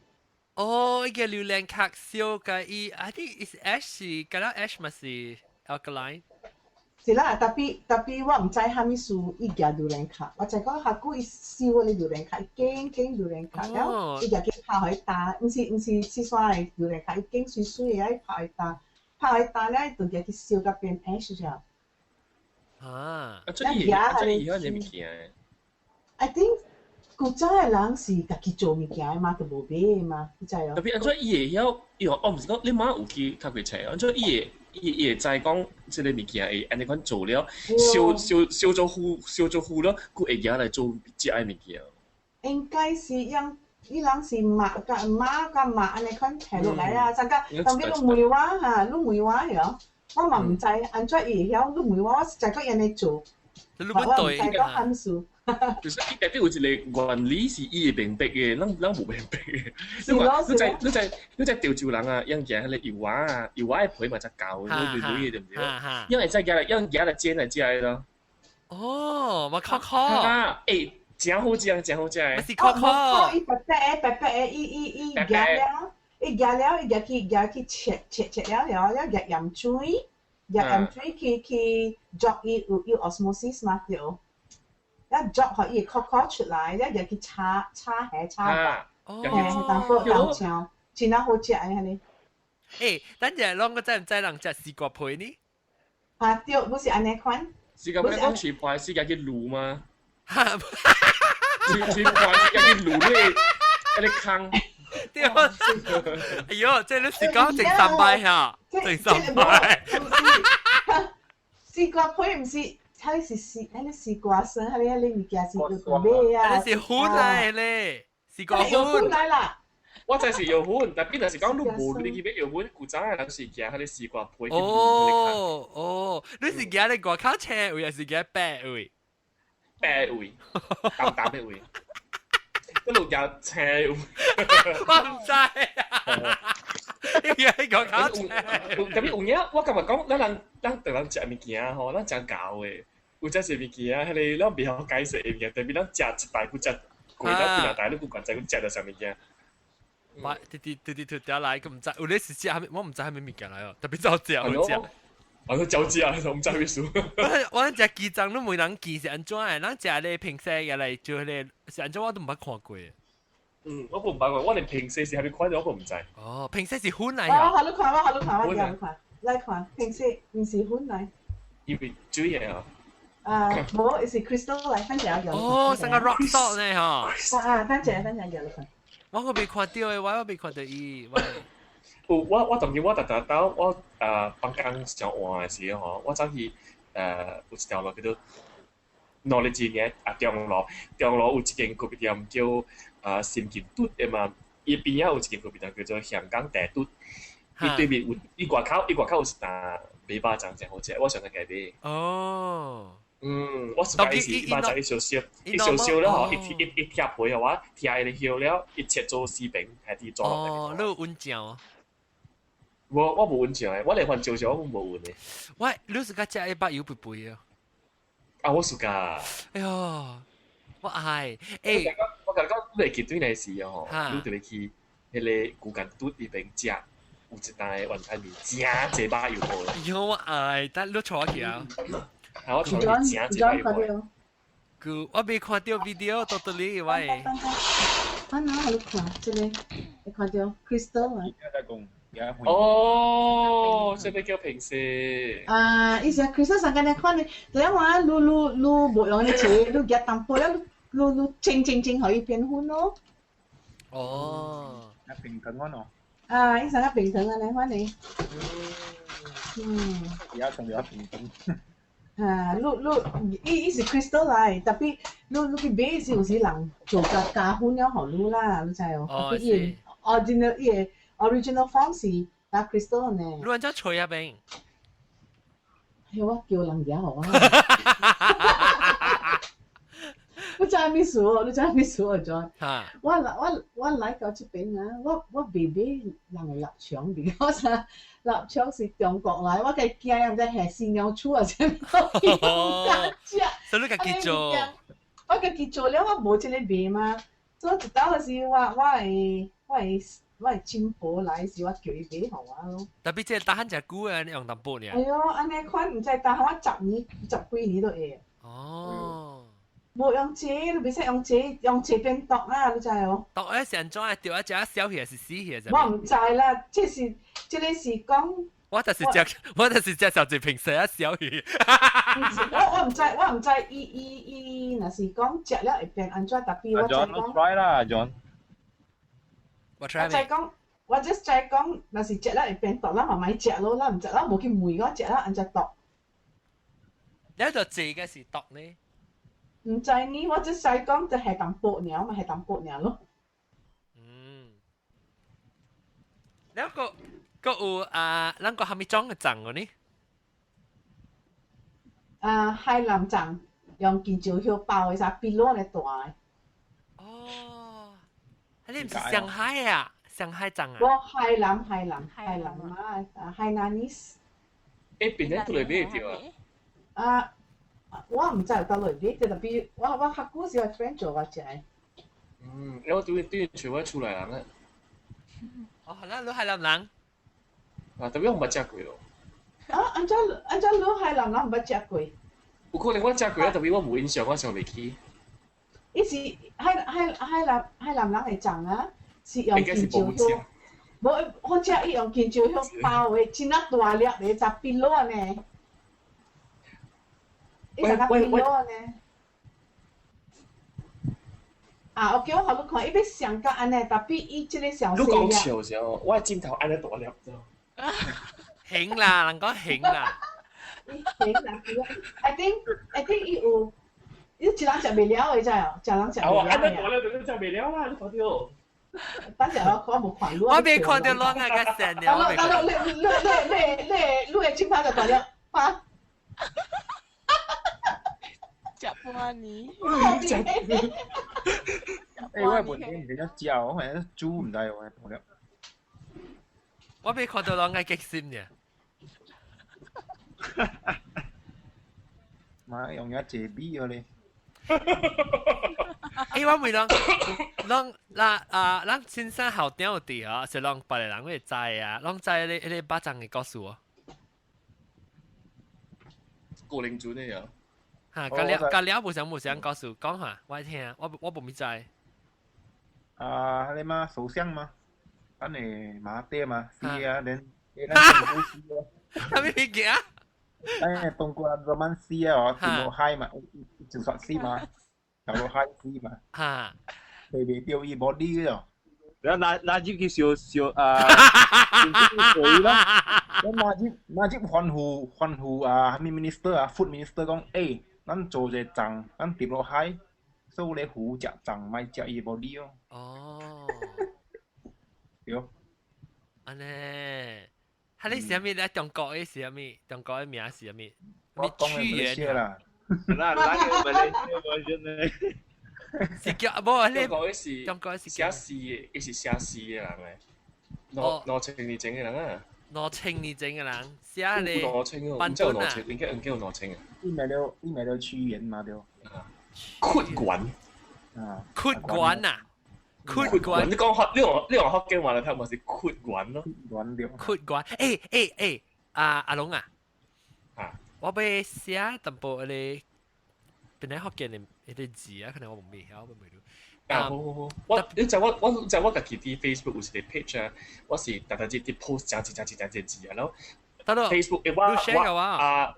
哦，伊個榴蓮殼燒嘅伊，I think is ash 是，敢若 ash 嘛是 alkaline。是啦，特別我毋知啥物事伊舉榴蓮殼，我知講下久伊燒嗰個榴蓮殼，伊揀揀榴蓮殼了，伊舉去拍予伊焦，毋是四川的榴蓮殼，伊揀水水的，伊拍予焦，拍予焦了，伊就舉去燒甲變 ash 咗。啊！啊，這伊啊，這伊曉啥物件？ I think 古早的人是家己做物件的嘛，就無買的嘛，你知哦？特別按怎伊會曉，伊我毋是講你媽有去較過冊，按怎伊會伊會知講這个物件會按呢款做了，燒燒燒做糊燒做糊了，閣會拿來做食的物件。應該是用伊人是抹甲抹甲抹按呢款摕落來啊，就甲當然你問我哈，你問我喲，我嘛毋知按怎伊會曉，你問我，我是知講伊按呢做，你我毋知講漢事。就是伊代表有一個原理是伊會明白的，咱無明白的。你看，你知潮州人啊，用行彼個油仔啊，油仔的皮嘛才厚，你對對對毋對？因會使舉來，用舉來煎來食的咯。哦，嘛較好。啊，欸，誠好食，誠好食的。是較好。伊白白的，白白的，伊舉了，伊舉了，伊舉去切切切了了，了舉鹽水，舉鹽水去作伊有 osmosis 嘛對。一作可以確確出來，一入去炒炒下炒白，嘿，淡薄豆醬，真係好食啊！呢。欸，等陣啷個知毋知人食絲瓜皮呢？啊對，不是按呢款。絲瓜皮講切塊，絲瓜去滷嗎？切切塊，絲瓜去滷咧，一個坑。對，哎喲，這你是講整三擺嚇，整三擺。絲瓜皮毋是。彼是絲，彼個絲瓜霜，彼個物件是用買啊。彼是粉來咧，絲瓜粉。藥粉來啦。我知是藥粉，但變就是講你無你去買藥粉，古早的人是行彼個絲瓜皮。哦哦，你是行咧外口青位，還是行白位？白位，淡淡的位。一路行青位。我毋知。你喺外口青。特別有影，我感覺講，咱人咱台人食物件吼，咱誠厚的。有遮是物件，彼个咱袂曉解釋的物件，特別咱食一擺，閣食過了幾若擺，你不管知阮食著啥物件。我直直直直脫掉來，閣毋知，有咧是食啥物，我毋知啥物物件來哦，特別走食好食。我都走食，我毋知啥意思。我食雞臢，你問人記是按怎的？咱食咧平時也來做彼个是按怎，我都毋捌看過。嗯，我毋捌過，我連平時是啥物款我都毋知。哦，平時是粉來哦，好你看，我好你看，我叫你看，來看，平時毋是粉來。伊是水的啊。啊，無，是 crystal 來，等陣我叫你。哦，像個 rock salt 呢，嗬。啊啊，等陣，等陣叫你看。我閣未看著的，我未看著伊。有我當時我逐逐兜我放工上換的時候吼，我走去有一條路叫做努力之嘅啊中路，中路有一間咖啡店叫心金嘟的嘛，伊邊仔有一間咖啡店叫做香港地嘟，伊對面有伊外口有一呾賣肉粽誠好食，我上次家買。哦。嗯，我是伊是肉粽伊燒燒，伊燒燒了吼，伊貼皮予我，拆伊個葉了，伊切做四爿，還佇做落哦，你有溫醬？無，我無溫醬的，我連番椒椒我無溫的。喂，你是較食一百油肥肥的？啊，我暑假。哎喲，我愛。欸，我共你講，你會記對那時吼，你就會去彼個龜間嘟彼邊食，有一呾雲吞麵，誠濟肉油的。哎喲，我愛，等你帶我去啊。啊，我帶你去誠濟肉油的。佢我未看著 video，到到你喂。我哪有看這个？你看著 crystal 啊？哦，這個叫平時。啊，伊是 crystal 上間你看你，就因話你你你無用你錢，你夾淡薄了，你你清清清可以變粉咯。哦，那平等咯。啊，伊上個平等啊，你看你。嗯。而家仲有平等。啊，你伊是 crystal 來，特別你去買是有時人做加加粉了予你啦，你知哦？哦，伊 original 伊個 original form 是打 crystal 呢。你按怎吹啊邊？哎我叫人舉予我。你知啥事哦？你知啥事哦，John？我來到這邊啊，我未買人的臘腸，because 啊，臘腸是中國來，我家驚人知下死鳥鼠啊，啥物東西。所以你家己做？我家己做了，我無這个賣嘛。所以一到時我會我的親婆來時，我叫伊買予我咯。特別這打漢食久啊，你用淡薄呢？哎喲，按呢款毋知打我10年、10幾年都會。哦。無用這，你袂使用這，用這變毒啊！你知無？毒咧是按怎啊？掉啊，食小氣還是死氣？我毋知啦，這是這个是講。我就是食，我就是食小一瓶水啊小氣。我毋知，我毋知，伊伊伊，若是講食了會變按怎，特別我知講。 Try 啦，John。我 try 我知講，我只知講，若是食了會變毒，咱嘛莫食咯，咱毋食，咱無去問我食了按怎毒。你就這個是毒呢？毋知呢，我只知講就係淡薄爾嘛，係淡薄爾咯。嗯。你個個有啊，咱個蝦米種嘅粽個呢？啊，海南粽用香蕉葉包的啥，比滷咧大的。哦，你毋是上海啊？上海粽啊？我海南海南海南啊，啊海南 ese。誒，變咗都嚟買掉啊？啊，我毋知有佗落買，特別我較久時我 friend 做我食的。嗯，我對對全部出來人啊。哦，好啦，你海南人。啊，特別我毋捌食過咯。啊，按怎按怎你海南人毋捌食過？有可能我食過啊，特別我無印象，我想袂起。伊是海南人的粽啊，是用香蕉葉，無好食伊用香蕉葉包的，真啊大粒的，十比滷呢。伊十個比滷呢。啊，我叫我予你看，伊欲上甲按呢，特別伊這个上你講笑時候，我鏡頭按呢大粒啫。興啦，人講興啦。興啦，I think 伊有，伊一人食袂了的，知無？一人食袂了的。按呢大粒就食袂了啦，你看著。等陣我看無看，我未看著攏啊個神了。大佬，你你你你你的鏡頭就大粒，哈？食半年。食。欸，我的問題毋是只食，我係煮毋知我大粒。我未看到攏愛激心呢。嘛用遐濟米個咧。欸，我問攏攏那啊，咱先生校長有佇哦，是攏別个人會知啊，攏知彼個彼個肉粽的故事哦。郭玲珠呢樣。哈，甲了甲了無啥無啥故事講下，我聽，我無咪知。啊，彼個嘛，首相嘛，咱的馬爹嘛，死啊，連連咱政府死啊。啥物物件？哎，中國人慢死啊，哦，掉落海嘛，就殺死嘛，掉落海死嘛。哈。提袂著伊無理咯。然後拿入去燒燒啊，水啦。我拿入吩咐啊，啥物 minister 啊，food minister 講，欸，咱做一個粽，咱跌落海，所有咧魚食粽，莫食伊無理哦。哦。對。按呢，哈你是啥物咧？中國的是啥物？中國的名是啥物？我講的馬來西亞啦。那那個馬來西亞version 呢？是叫無？你中國的是中國的是寫詩的，伊是寫詩的人嚟。兩千年前的人啊。2000年前的人寫咧。有2000哦，唔知有兩千，應該應該有2000啊。伊賣了屈原嘛對。屈原。啊。屈原啊！屈原。你講福，你用福建話來聽，咪是屈原咯。屈原對。屈原，欸欸欸，阿阿龍啊。啊。我欲寫淡薄彼个，本來福建的彼个字啊，可能我袂曉，我袂曉。啊，好好好，我你知我我知我家己佇 Facebook 有一個 page 啊，我是逐逐日佇 post 誠濟誠濟誠濟字啊，然後 Facebook 我我啊，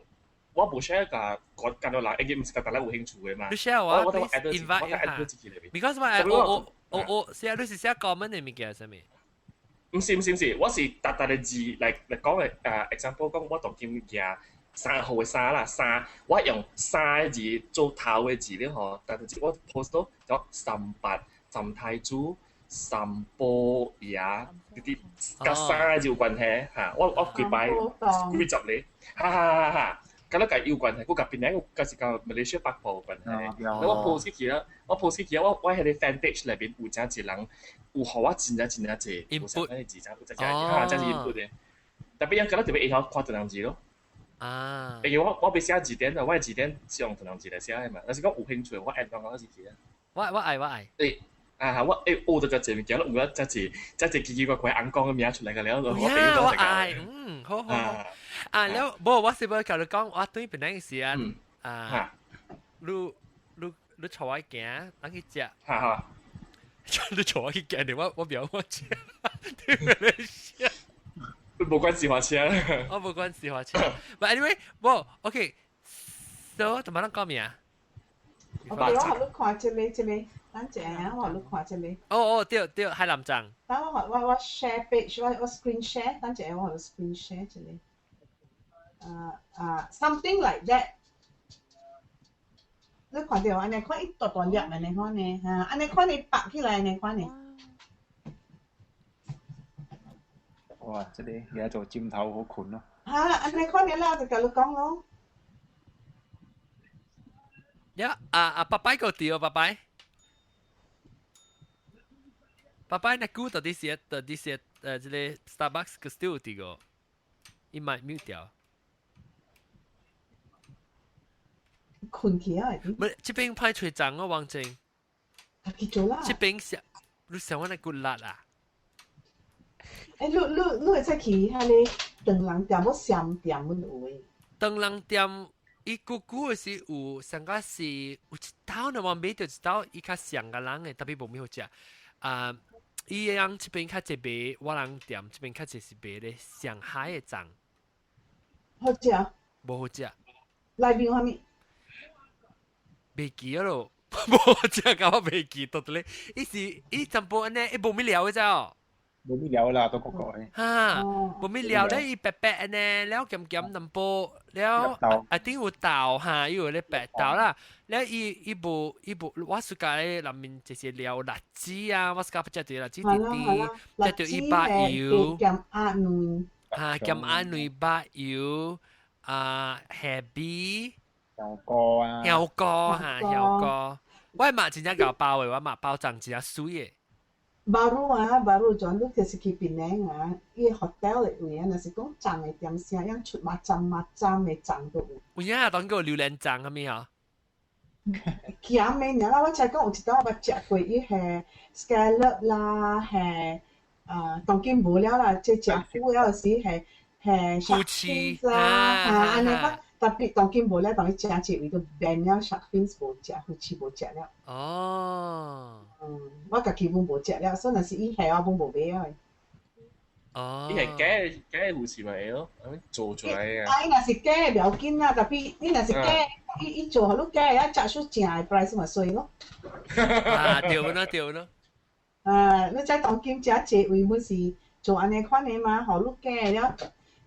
我無 share 共個較多人，因為毋是逐逐人有興趣的嘛。你 share 我，我 invite 我 add 自己裏邊。 Because 我寫你是寫 comment 的物件啥物？毋是毋是毋是，我是逐逐个字來講的example 講我當今舉3號的三啦，三我用三个字做頭的字咧吼，逐逐字我 post 到叫三八、三太子、三寶爺，呢啲佮三个字有關係嚇。我幾擺幾十个，哈哈哈哈！佮咱佮有關係，佮佮邊個佮是佮馬來西亞北部有關係。我 post 起啦，我 post 起我彼個 fan page 內面有誠濟人有予我真正真正濟有啥個字，有誠濟哈，誠濟 input 的。特別樣佮咱特別會曉看唐人字咯。啊！因為我欲寫字典啊，我的字典是用唐人字來寫的嘛。若是講有興趣，我 add 講講是字啊。我愛我愛。對，啊！我學到遮濟物件，有啊遮濟遮濟奇奇怪怪尪公嘅名出來個了，我呀，我愛，嗯，好好好。啊，了，無我是欲共你講，我對本來是啊，啊，你你你帶我行，咱去食。哈哈。你帶我去行，你我我袂曉我食，對唔對？無關私家車。我無關私家車。But anyway，無，OK，so 怎麼咱講咩啊？我我予你看這个這个，等陣啊，我予你看這個。哦哦，對對，海南粽。等我我我 share page，我我 screen share，等陣我予你 screen share 這个。啊啊，something like that。你看著按呢款一大大粒按呢款呢，哈，按呢款你白起來按呢款呢。哇！這个而家做尖頭好困咯。哈，按呢款的啦，就共你講咯。呀，啊啊，拜拜個對，拜拜。拜拜，那久到底是到底是這个 Starbucks 個 still 佇個，伊麥 mute 掉。困去啊！唔，這邊歹揣粽哦，王靜。去做啦。這邊是，你想我那骨力啊？欸，你你你會使去彼个長人店，要雙店阮有的。長人店，伊久久的是有，上個是有一道呢，我買著一道，伊較像個人的，特別無咩好食。啊，伊人這邊較濟賣，我人店這邊較濟是賣咧上海的粽。好食？無好食。內面有啥物？袂記咯，無好食，甲我袂記到底咧。伊是伊全部按呢，伊無物料的知哦。無物料啦，都個個的。哈，無物料咧，伊白白按呢，了鹹鹹淡薄，了啊頂有豆哈，伊有咧白豆啦，了伊伊無伊無，我 suka 咧內面就是料栗子啊，我 suka 食著栗子甜甜，食著伊肉油，鹹鴨卵，哈，鹹鴨卵肉油，啊，蝦米，香菇啊，香菇哈，香菇，我嘛真正𠢕包的，我嘛包粽真正媠的。 Baru 啊，baru 轉你就是去檳城啊，伊 hotel 的位啊，若是講粽的點聲，樣出 macam-macam 的粽都有。有影啊，當叫榴蓮粽啥物吼？鹹的爾啦，我才講有一道我捌食過，伊係 scallop 啦，係啊，當今無了啦，這食久了時係係夫妻啦，啊，按呢款特別當今無了，當伊食這位都變了 shark fins 無食，夫妻無食了。哦。嗯，我家己本無食了，所以若是伊下我本無買啊。哦。伊係假假護士咪咯，做出來啊。啊，伊若是假的袂要緊啦，特別你若是假，伊伊做予你假的，啊，食出正的 price 嘛衰咯。啊，對咯對咯。啊，你知當今食濟位本是做按呢款的嘛，予你假的了，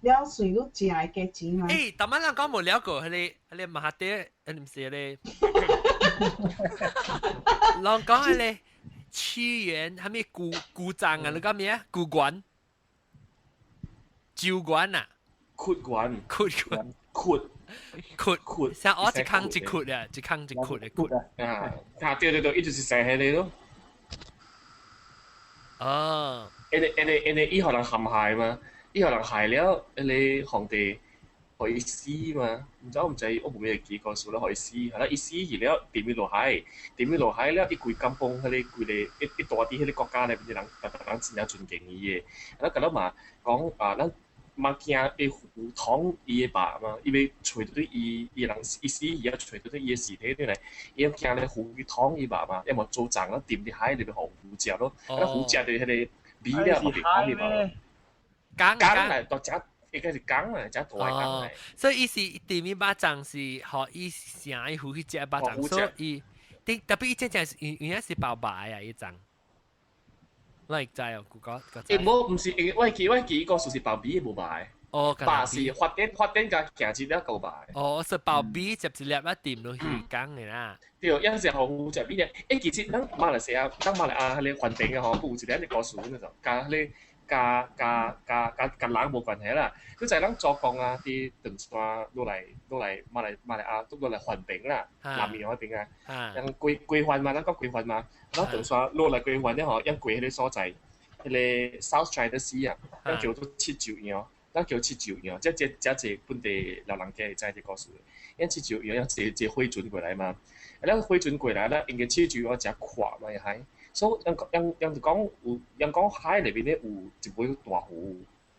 了隨你正的價錢嘛。欸，逐擺人講無了過，彼个彼个馬哈蒂，毋是彼个。人講彼个屈原，啥物古古葬啊？你講咩啊？古館、酒館啊？屈原、屈原、屈屈屈，像我一空一屈啊，一空一屈的屈啊。啊，對對對，伊就是寫彼个咯。哦。因為因為因為伊予人陷害嘛，伊予人害了，彼个皇帝。予伊死嘛，毋知我毋知，我無咩記故事啦，予伊死，係啦，伊死去了，沉去落海，沉去落海了，伊規甘榜彼個規个一一大佇彼個國家內面的人，逐逐人真正尊敬伊的，啊，甲咱嘛講啊，咱嘛驚會魚劏伊的肉嘛，伊欲揣著伊伊人伊死伊啊揣著伊的屍體轉來，伊驚咧魚去劏伊肉嘛，要麼做粽啊，沉佇海裡面予魚食咯，啊魚食著彼個米了嘛，袂劏伊肉咯，講講來都食。應該是講來，食大講來。所以伊是甜米肉粽是，予伊城伊魚去食肉粽，所以伊，特別伊真正是原原是包肉啊，伊粽。你會知哦，古個個。欸，無，毋是，我記我記伊故事是包米無肉的。哦，肉是發展發展佮行一粒夠肉的。哦，是包米接一粒啊，甜落去講的啦。對，抑是予魚食米的。欸，其實咱馬來西亞，咱馬來亞彼個環境啊吼，有一個按呢故事，那種佮彼個。佮佮佮佮佮人無關係啦，你知咱祖公啊，佇長山落來落來馬來馬來亞，都落來環平啦，南面彼邊啊，人歸歸還嘛，咱講歸還嘛，咱長山落來歸還了吼，猶過彼个所在，彼个 South China Sea 啊，咱叫做七洲洋，咱叫七洲洋，這這這濟本地老人家會知這故事，因七洲洋，坐坐火船過來嘛，啊，咱火船過來，咱應該七洲洋誠闊嘛，海。所以人人人就講有，人講海裏邊咧有一尾大魚，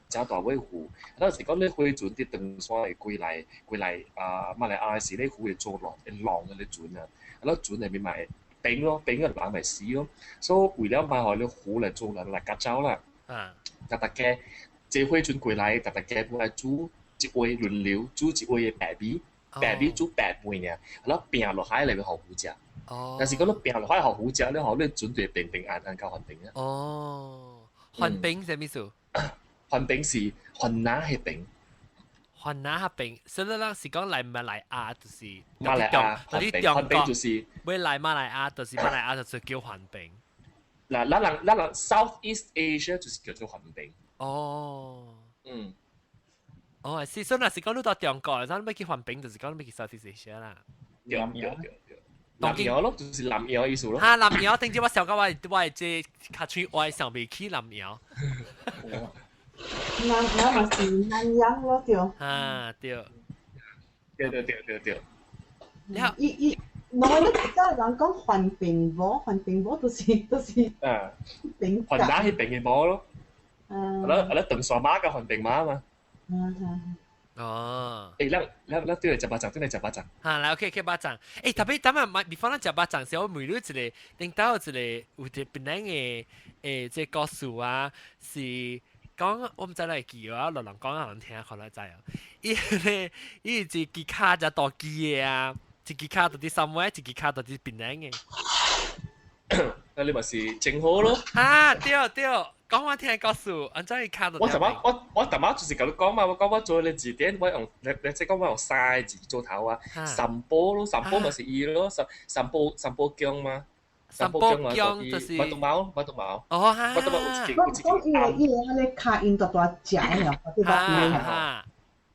真大尾魚。啊，就是講你火船佇長山會過來過來啊馬來亞時，你魚會做浪，會浪嗰個船啊，啊，船內面嘛會冰咯，冰個人會死咯。所以為了莫予你魚來做人來夾走啦，逐逐家坐火船過來，逐逐家本來煮一位輪流煮一位的白米，白米煮白飯爾，啊，拚落海內面予魚食。但是講你拚落海予魚食，你予你船就會平平安安到橫濱啊。哦，橫濱啥物事？橫濱是雲南彼邊。雲南彼邊，所以咱是講來馬來亞就是馬來亞，嗰啲中國就是欲來馬來亞，就是馬來亞就是叫橫濱。嗱，咱人 Southeast Asia 就是叫做橫濱。哦。哦，是，所以若是講你到中國，咱欲去橫濱，就是講你欲去 Southeast Asia 啦。對對對對。南洋咯，就是南洋意思咯。哈，南洋，頂次我想講我這較喙歪想袂起南洋。南洋嘛是南洋咯，對。啊，對。對對對對對。伊伊，我咧早人講橫濱無，橫濱無就是啊，邊雲南彼邊的無咯。啊啦長沙馬佮橫濱馬嘛。哦。欸，咱咱咱對來食肉粽，對來食肉粽。哈，來 OK，去肉粽。欸，特別等下買，before 咱食肉粽時，我問你一個，頂頭有一個有一個檳榔的欸，這故事啊，是講我毋知你會記無啊，落人講人聽可能知哦。伊咧，伊是一支跤誠大支的啊，一支跤佇佇三灣，一支跤佇佇檳榔的。那你咪是正好咯。啊，對對，講我聽故事，按怎伊跤我尋晚我尋晚就是共你講嘛，我講我做咧字典，我用你你即講我用三個字做頭啊，三寶咯，三寶咪是伊咯，三三寶三寶姜嘛。三寶姜就是馬東毛，馬東毛。哦哈。馬東毛有一個有一個講伊個伊個彼個跤因大大隻的哦，哈。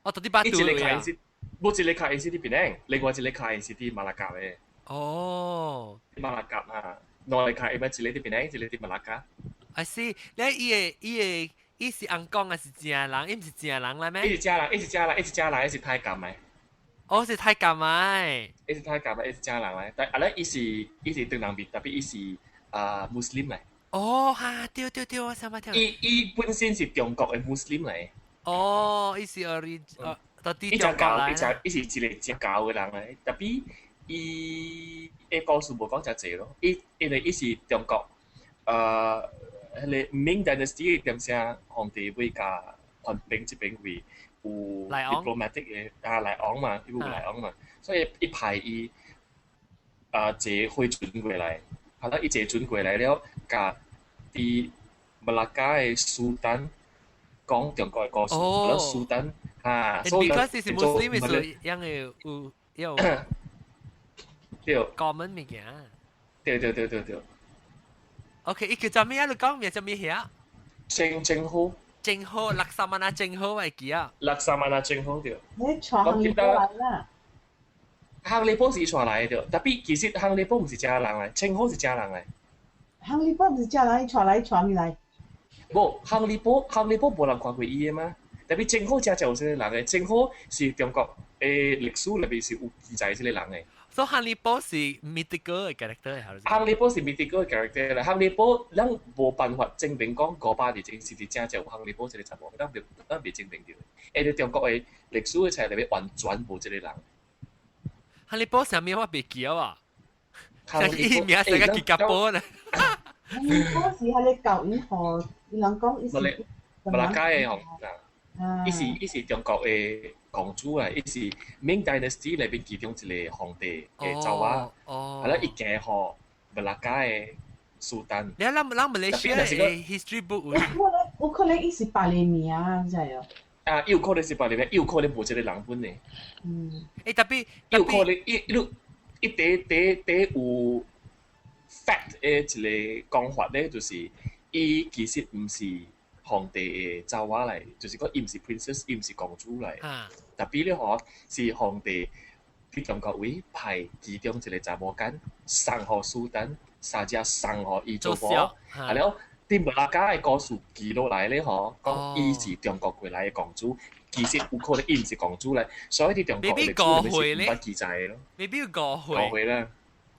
哦，佇巴一個跤因是，無一個跤因是佇檳榔，另外一個跤因是佇馬六甲的。哦。馬六甲啊，兩個跤伊咪一個佇檳榔，一個佇馬六甲。 I see，你伊個伊個伊是尪公還是正人？伊毋是正人來咩？伊是正人，伊是正人，伊是正人，伊是太監的。哦，是太監的。伊是太監的，伊是正人來。但啊咧，伊是伊是唐人面，特別伊是啊穆斯林來。哦，哈，對對對，我想捌聽。伊伊本身是中國的穆斯林來。哦，伊是 ori，到底中國來。伊誠伊是一個誠厚的人來，特別伊的故事無講誠濟咯。伊因為伊是中國，彼个明 dynasty 點聲皇帝會共橫濱這邊位有 diplomatic 的啊來往嘛，伊有來往嘛，所以伊派伊啊坐火船過來，後來伊坐船過來了，共佇馬拉加的蘇丹講中國的故事，了蘇丹啊，所以 because 是穆斯林，所以樣會有有對 common 物件。對對對對對。 OK，伊叫做咩啊？你講名叫咩名？鄭鄭好。鄭好，六三萬啊，鄭好我會記啊。六三萬啊，鄭好對。你帶亨利波來啦。亨利波是伊帶來的對，特別其實亨利波毋是遮人來，鄭好是遮人來。亨利波毋是遮人，伊帶來帶物來？無，亨利波亨利波無人看過伊的嗎？特別鄭好遮就有這個人的，鄭好是中國的歷史內面是有記載這個人的。所以亨利波是 mythical 的 character 係。亨利波是 mythical 的 character 啦，亨利波咱無辦法證明講500年前是佇真正有亨利波這個查某，咱未咱未證明著。因為中國的歷史的冊內面完全無這個人。亨利波啥物我袂記啊？伊名寫個吉加波呢？亨利波是彼个教伊予，伊人講伊是馬來加的吼，伊是伊是中國的公主啊，伊是明 dynasty 內面其中一個皇帝的查某，啊啦伊嫁予馬來加的蘇丹。你咱咱馬來西亞的 history book 有可能有可能伊是別個名，知無？啊，有可能是別個名，有可能無這個人本的。欸，特別有可能伊伊伊第第第有 fact 的一個講法咧，就是伊其實毋是皇帝的查某來，就是講伊毋是 princess，伊毋是公主來。特別咧吼，是皇帝佇中國位派其中一個查某囝送予蘇丹，三只送予伊做某，啊了，佇馬來加的故事記落來咧吼，講伊是中國過來的公主，其實有可能伊毋是公主來，所以佇中國歷史裡面是毋捌記載的咯。未必誤會。誤會啦。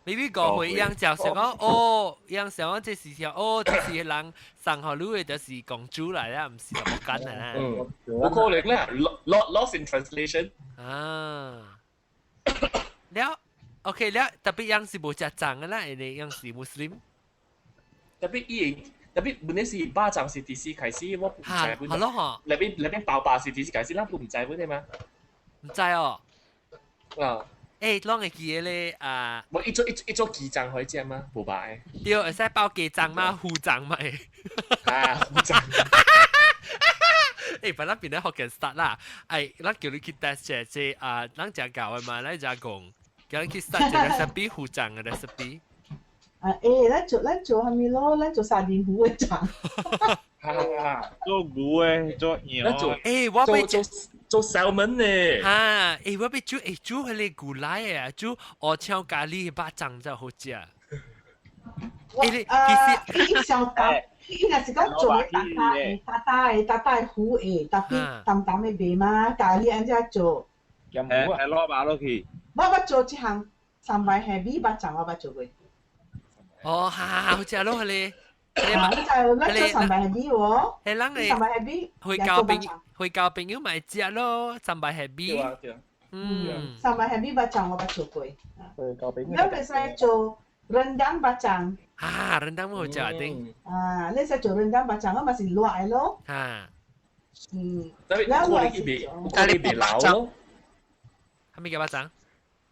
maybe 誤會樣就想講哦，樣想講這是想哦，這是人送予你的就是公主來啦，毋是查某囡仔啦。嗯，有可能咧，lost in translation。啊，了，OK 了，特別樣是無食粽的啦，因為樣是穆斯林。特別伊特別本來是肉粽是佇時開始，我毋知本。係咯嗬。內邊內邊包肉是佇時開始，咱都毋知本的嗎？毋知哦。啊。欸，攏會記得咧啊！無伊做伊伊做雞粽可以食嗎？無肉的。對，會使包雞粽嗎？虎粽嘛會。啊，虎粽。欸，本來變咧福建 start 啦，哎，咱叫你去 test 者這啊，咱食教的嘛，咱食講，叫你去 start 這 recipe 虎粽的 recipe。啊，欸，咱做啥物咯？咱做沙甸魚的粽。做牛的，做羊。咱做，欸，我欲做做 salmon 呢。哈，欸，我欲煮，欸，煮彼个牛奶的啊，煮烏青咖喱的肉粽才好食。欸，你其實伊小淡，伊若是講做的大大的、大大的、大大的糊的，特別淡淡的味嘛，咖喱按怎做？欸，攞肉落去。我捌做這項三擺蝦米肉粽，我捌做過。哦，哈哈，好食咯，彼个。啊，你就咱做三擺蝦米喎。係人三擺蝦米，會交朋友咪食咯，三擺蝦米。對啊，對啊。嗯。三擺蝦米肉粽我捌做過。會交朋友。你會使做 rendang 肉粽。啊，rendang 好食定。啊，你使做 rendang 肉粽，我嘛是熱的咯。啊。嗯。特別有可能伊袂，有可能伊袂老咯。啥物叫肉粽？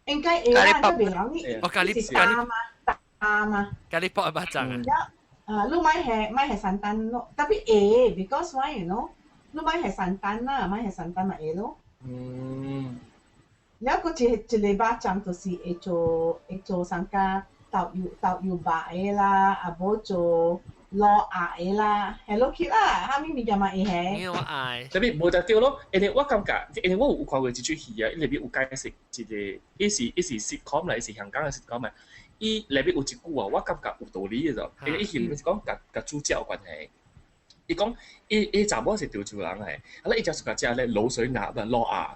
應該會啦，都袂老你。哦，咖喱是淡嘛，淡嘛。咖喱包肉粽啊。啊，你買係買係 santan 咯，特別會，because why you know？你買係 santan 啦，買係 santan 咪會咯。嗯。了個一一個肉粽就是會做啥個豆油豆油肉的啦，啊無做滷鴨的啦，係落去啦，啥物物件嘛會係。因為我愛。特別無就對咯，因為我感覺，因為我有看過一出戲啊，伊內面有解釋一個，伊是 sitcom 來，伊是香港的 sitcom 來。伊內面有一句話，我感覺有道理的就，因為伊戲裡面是講佮佮主角有關係。伊講伊伊查某是潮州人來，啊咧伊食是食咧滷水鴨啊滷鴨。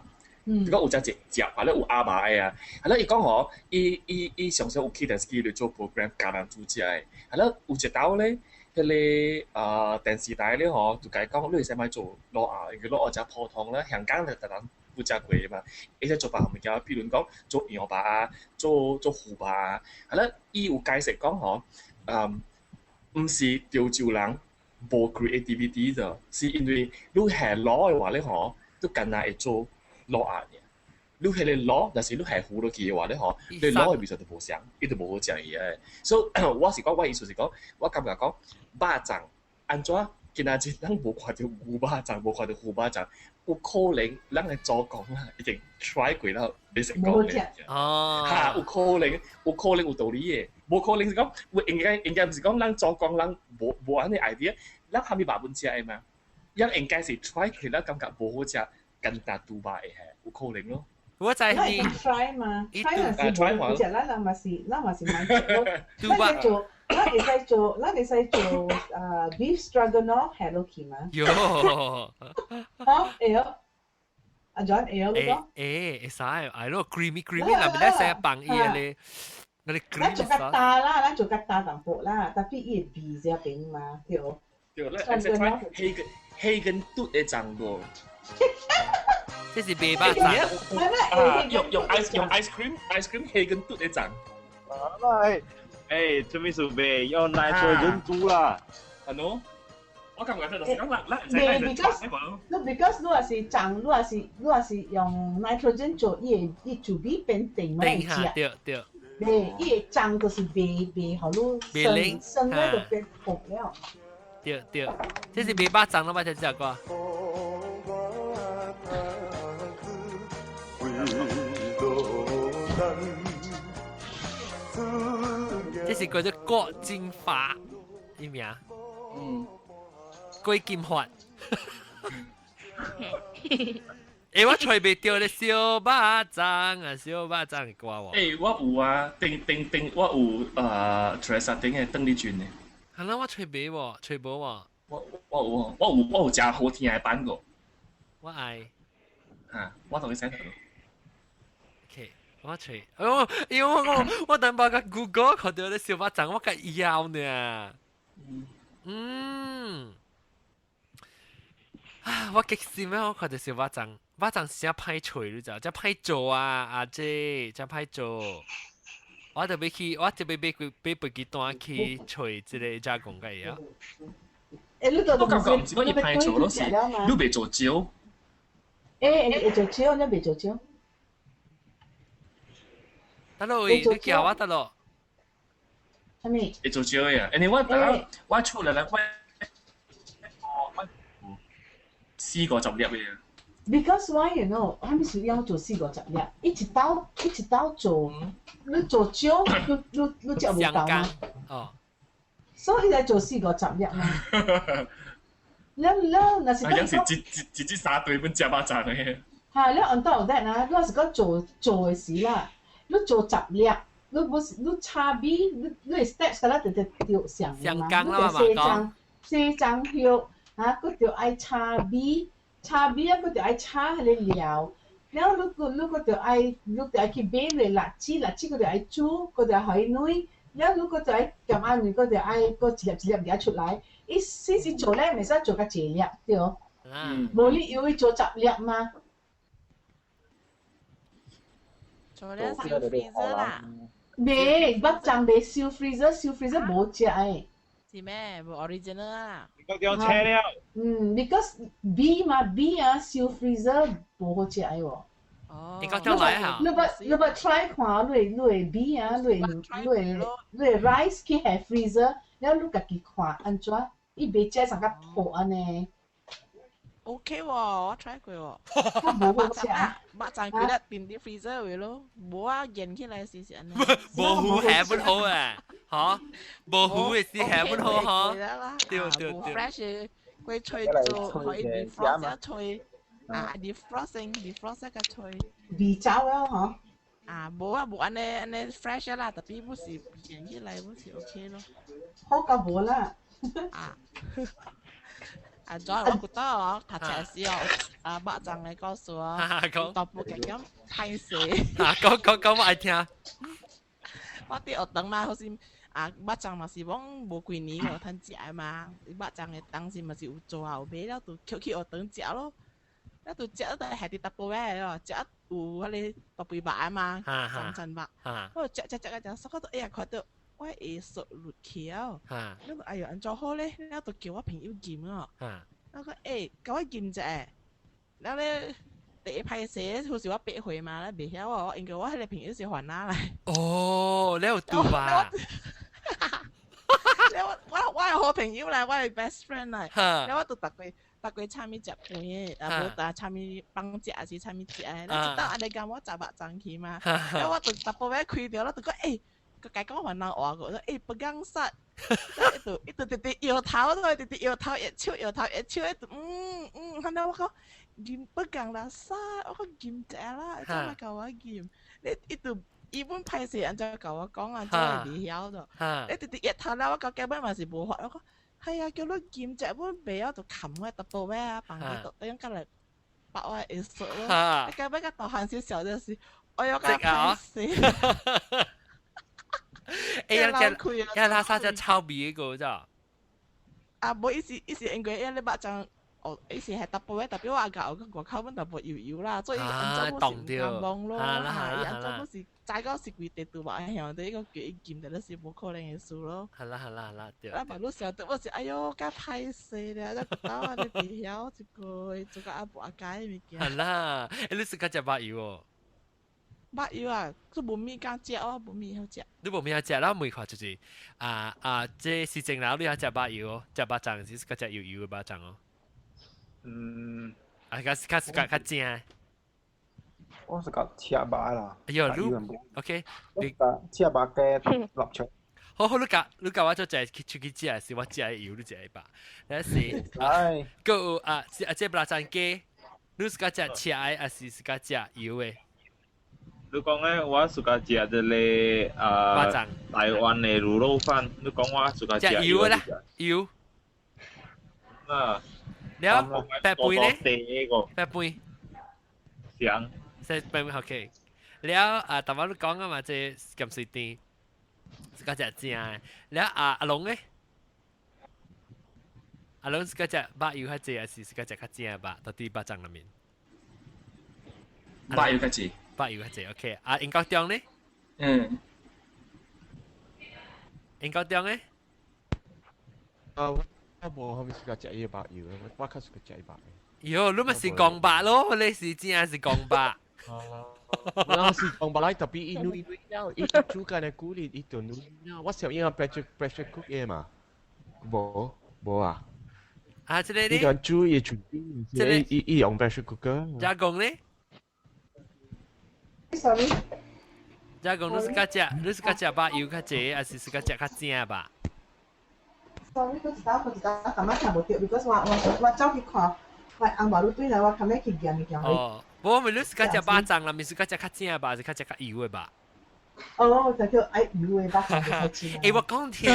伊講有食一隻，啊咧有鴨肉的啊，啊咧伊講吼，伊伊伊常常有去電視機裡做 program 教人煮食的，啊咧有一道咧，彼個啊電視台咧吼，就共伊講，你會使莫做滷鴨，因為滷鴨誠普通啦，香港就逐人有食過嘛，伊使做別項物件，比如講做羊肉啊，做做虎肉啊，啊咧伊有解釋講吼，嗯，毋是潮州人無 creativity 咋，是因為你下滷的話咧吼，你干焦會做滷鴨爾，你彼个滷，若是你下糊落去的話咧吼，你滷的味道就無相，伊就無好食伊個。所以我是講，我意思是講，我感覺講肉粽按怎今仔日咱無看著牛肉粽，無看著虎肉粽，有可能咱的祖公啊已經 try 過了，袂成功的。哦。哈，有可能，有可能有道理的，無可能是講，有應該應該毋是講咱祖公人無無按呢 idea，咱蝦米肉本食的嘛？咱應該是 try 過了，感覺無好食，簡單豬肉會係有可能咯。我知你 try 嘛，try 若是無食，咱人嘛是，咱嘛是蠻食。咱做，咱會使做，咱會使做啊 beef stroganoff 下落去嘛？喲。好，會哦。阿 John 會哦，你講。會會使，係咯，creamy creamy 啦，咪咧成日放伊個咧，嗰啲 cream。咱做較焦啦，咱做較焦淡薄啦，特別伊會味這邊嘛，對。對，咱會使 try 黑跟黑跟嘟的粽無。這是白肉粽。啊，用用 ice 用 ice cream ice cream 黑跟嘟的粽。啊，欸，做咩事袂用 nitrogen 煮啦？係咯。我感覺就是講咱咱袂，because 你 because 你若是粽，你若是用 nitrogen 做，伊會伊就比變甜嘛，會食。對對。袂，伊會粽就是袂袂予你生生咧就變薄了。對對，這是白肉粽了嘛？這隻歌。這是叫做郭金發，伊名。嗯。郭金發。欸，我揣袂著咧燒肉粽啊，燒肉粽的歌喎。欸，我有啊，頂頂頂，我有啊，Teresa 頂的鄧麗君的。係啦，我揣袂喎，揣無喎。我我有，我有我有誠好聽的版過。我愛。嚇，我同你 send。 OK。我揣，哦，因為我等把個 Google 看到咧燒肉粽，我較枵呢。嗯。啊！我激死咩？我看到燒肉粽，肉粽是真歹揣，你知？真歹做啊！阿姐，真歹做。我特別去，我特別買買飛機單去揣這個加工嘅嘢。誒，你我感覺毋是講伊歹做，攏是你袂做少。誒，會做少，你袂做少。得咯，喂，你叫我得咯。啥物？會做少嘅啊！因為我等我厝內我四五十粒嘅。 Because why you know？啥物事要做四五十粒？一刀一刀做，你做少，你食無夠嘛？哦。所以才做四五十粒嘛。了了，若是講，是一一一支三對本食肉粽嘅。嚇！了 on top of that 啊，你若是講做做的時啦，你做十粒，你不是你炒米，你 steps 啦，直直著上嘛，你著洗髒洗髒葉，嚇，閣著愛炒米，炒米啊，閣著愛炒彼个料，了你閣你閣著愛你著愛去買個栗子，栗子閣著愛煮，閣著愛予伊軟，了你閣著愛鹹仔麵，閣著愛閣一粒一粒夾出來。伊先是做咧，袂使做較濟粒，對無？無你要伊做十粒嗎？做了燒 freezer 啦。袂，肉粽袂燒 freezer，燒 freezer 無食的。是咩？無 original 啊。你掉車了。嗯，because 米嘛米啊，燒 freezer 無好食的喎。哦。你講來哈？你捌 try 看，你米啊，你 rice 去下 freezer，了你家己看按怎，伊袂食成個破按呢。 OK 喎，我 try 過喎。無好食。肉粽佢咧變啲 freezer 位咯，無啊，揚起來是是按呢。無糊下不好啊，嚇？無糊的是下不好嗬。對對對。 fresh 佢吹做可以 defrost 吹，啊 defrosting defrost 個吹。味走了嗬。啊，無啊無按呢按呢 fresh 啦，特別不是揚起來不是 OK 咯。好過無啦。啊。啊，再我覺得哦，讀冊時哦，啊，肉粽的故事哦，大部分咁歹勢。啊，講講講我愛聽。我佇學堂嘛，好似啊，肉粽嘛是講無幾年無通食的嘛，肉粽的當時嘛是有做啊有買了，就抾去學堂食咯。了就食到下佇淡薄仔的哦，食有彼个大肥肉的嘛，三層肉。我食食食食，煞到哎呀看到我下索落去哦。了哎喲，按怎好咧？了就叫我朋友驗哦。我講欸，共我驗一下。了咧，第一歹勢，好似我8歲嘛，咧袂曉哦，因為我彼个朋友是番仔來。哦，你有拄吧？了我的好朋友來，我的 best friend 來。了我就逐個逐個請伊食飯的，啊無但請伊放食，還是請伊食的。了一道按呢共我食肉粽去嘛。了我就淡薄仔開著，了就講欸，閣共講番仔話，我說欸，不講實。伊就伊就直直搖頭，都直直搖頭，一手搖頭，一手一直嗯嗯，後來我講驗不講垃圾，我講驗一下啦，怎麼共我驗？你伊就伊本歹勢按怎共我講啊，怎會袂曉的？你直直搖頭了，我到結尾嘛是無法，我講係啊，叫你驗一本袂曉就冚我淡薄仔啊，放佇桌頂，過來把我會說咯。你到尾個大漢時笑就是，哎喲，較歹勢。欸，呀，這呀，垃圾隻臭味個咋？啊，無伊是伊是因為伊咧肉粽，哦，伊是係淡薄仔，特別我阿舊個外口本淡薄油油啦，所以按怎本是毋敢摸咯，哈，伊按怎本是知講是規地都嘛會曉，伊講叫伊驗，但是無可能的事咯。好啦好啦好啦，對。啊，嘛你想到我是哎喲，較歹勢咧，才覺得按呢袂曉一個，做甲阿無阿解的物件。好啦，欸，你是較食肉油哦？肉油啊，佢無物敢食哦，無物曉食。你無物曉食，咱問看就是啊啊，這是正樓你曉食肉油哦，食肉粽是較食油油的肉粽哦。嗯。啊，較較較較正。我是較赤肉啦。哎喲，你 OK？你赤肉加臘腸。好好，你教我做食去出去食，是我食的油，你食的吧？那是。哎。閣有啊，啊，這肉粽雞，你是較食赤的，還是是較食油的？你講咧，我 suka 食這个啊，台灣的滷肉飯。你講我 suka 食油的啦，油。啊。了，白飯咧？白飯。香。食白飯 OK。了啊，頭先你講啊嘛，這鹹水甜，是個食正的。了啊，阿龍咧？阿龍是個食肉油較濟，還是是個食較正的肉？到底肉粽內面？肉油較濟。肉油較濟，OK。啊，英國中咧？嗯。英國中咧？啊，我無啥物喜歡食伊肉油，我較喜歡食伊肉。喲，你咪是講白咯，你是正是講白。我是講白來，特別伊軟軟了，伊煮緊的久哩，伊就軟了。我想用 pressure cook 的嘛，無無啊。啊，這個咧？伊講煮伊煮，這個伊伊用 pressure cooker。加工咧？Sorry。加工，你是較食，你是較食肉油較濟，還是是較食較正吧？ Sorry，我一道我一道感覺聽無著，because 我走去看，我翁某你對來，我較欲去驗物件。哦，無，咪你是較食肉粽啦，咪是較食較正吧，還是較食較油的吧？哦，就叫愛油的肉粽就較正。欸，我講聽，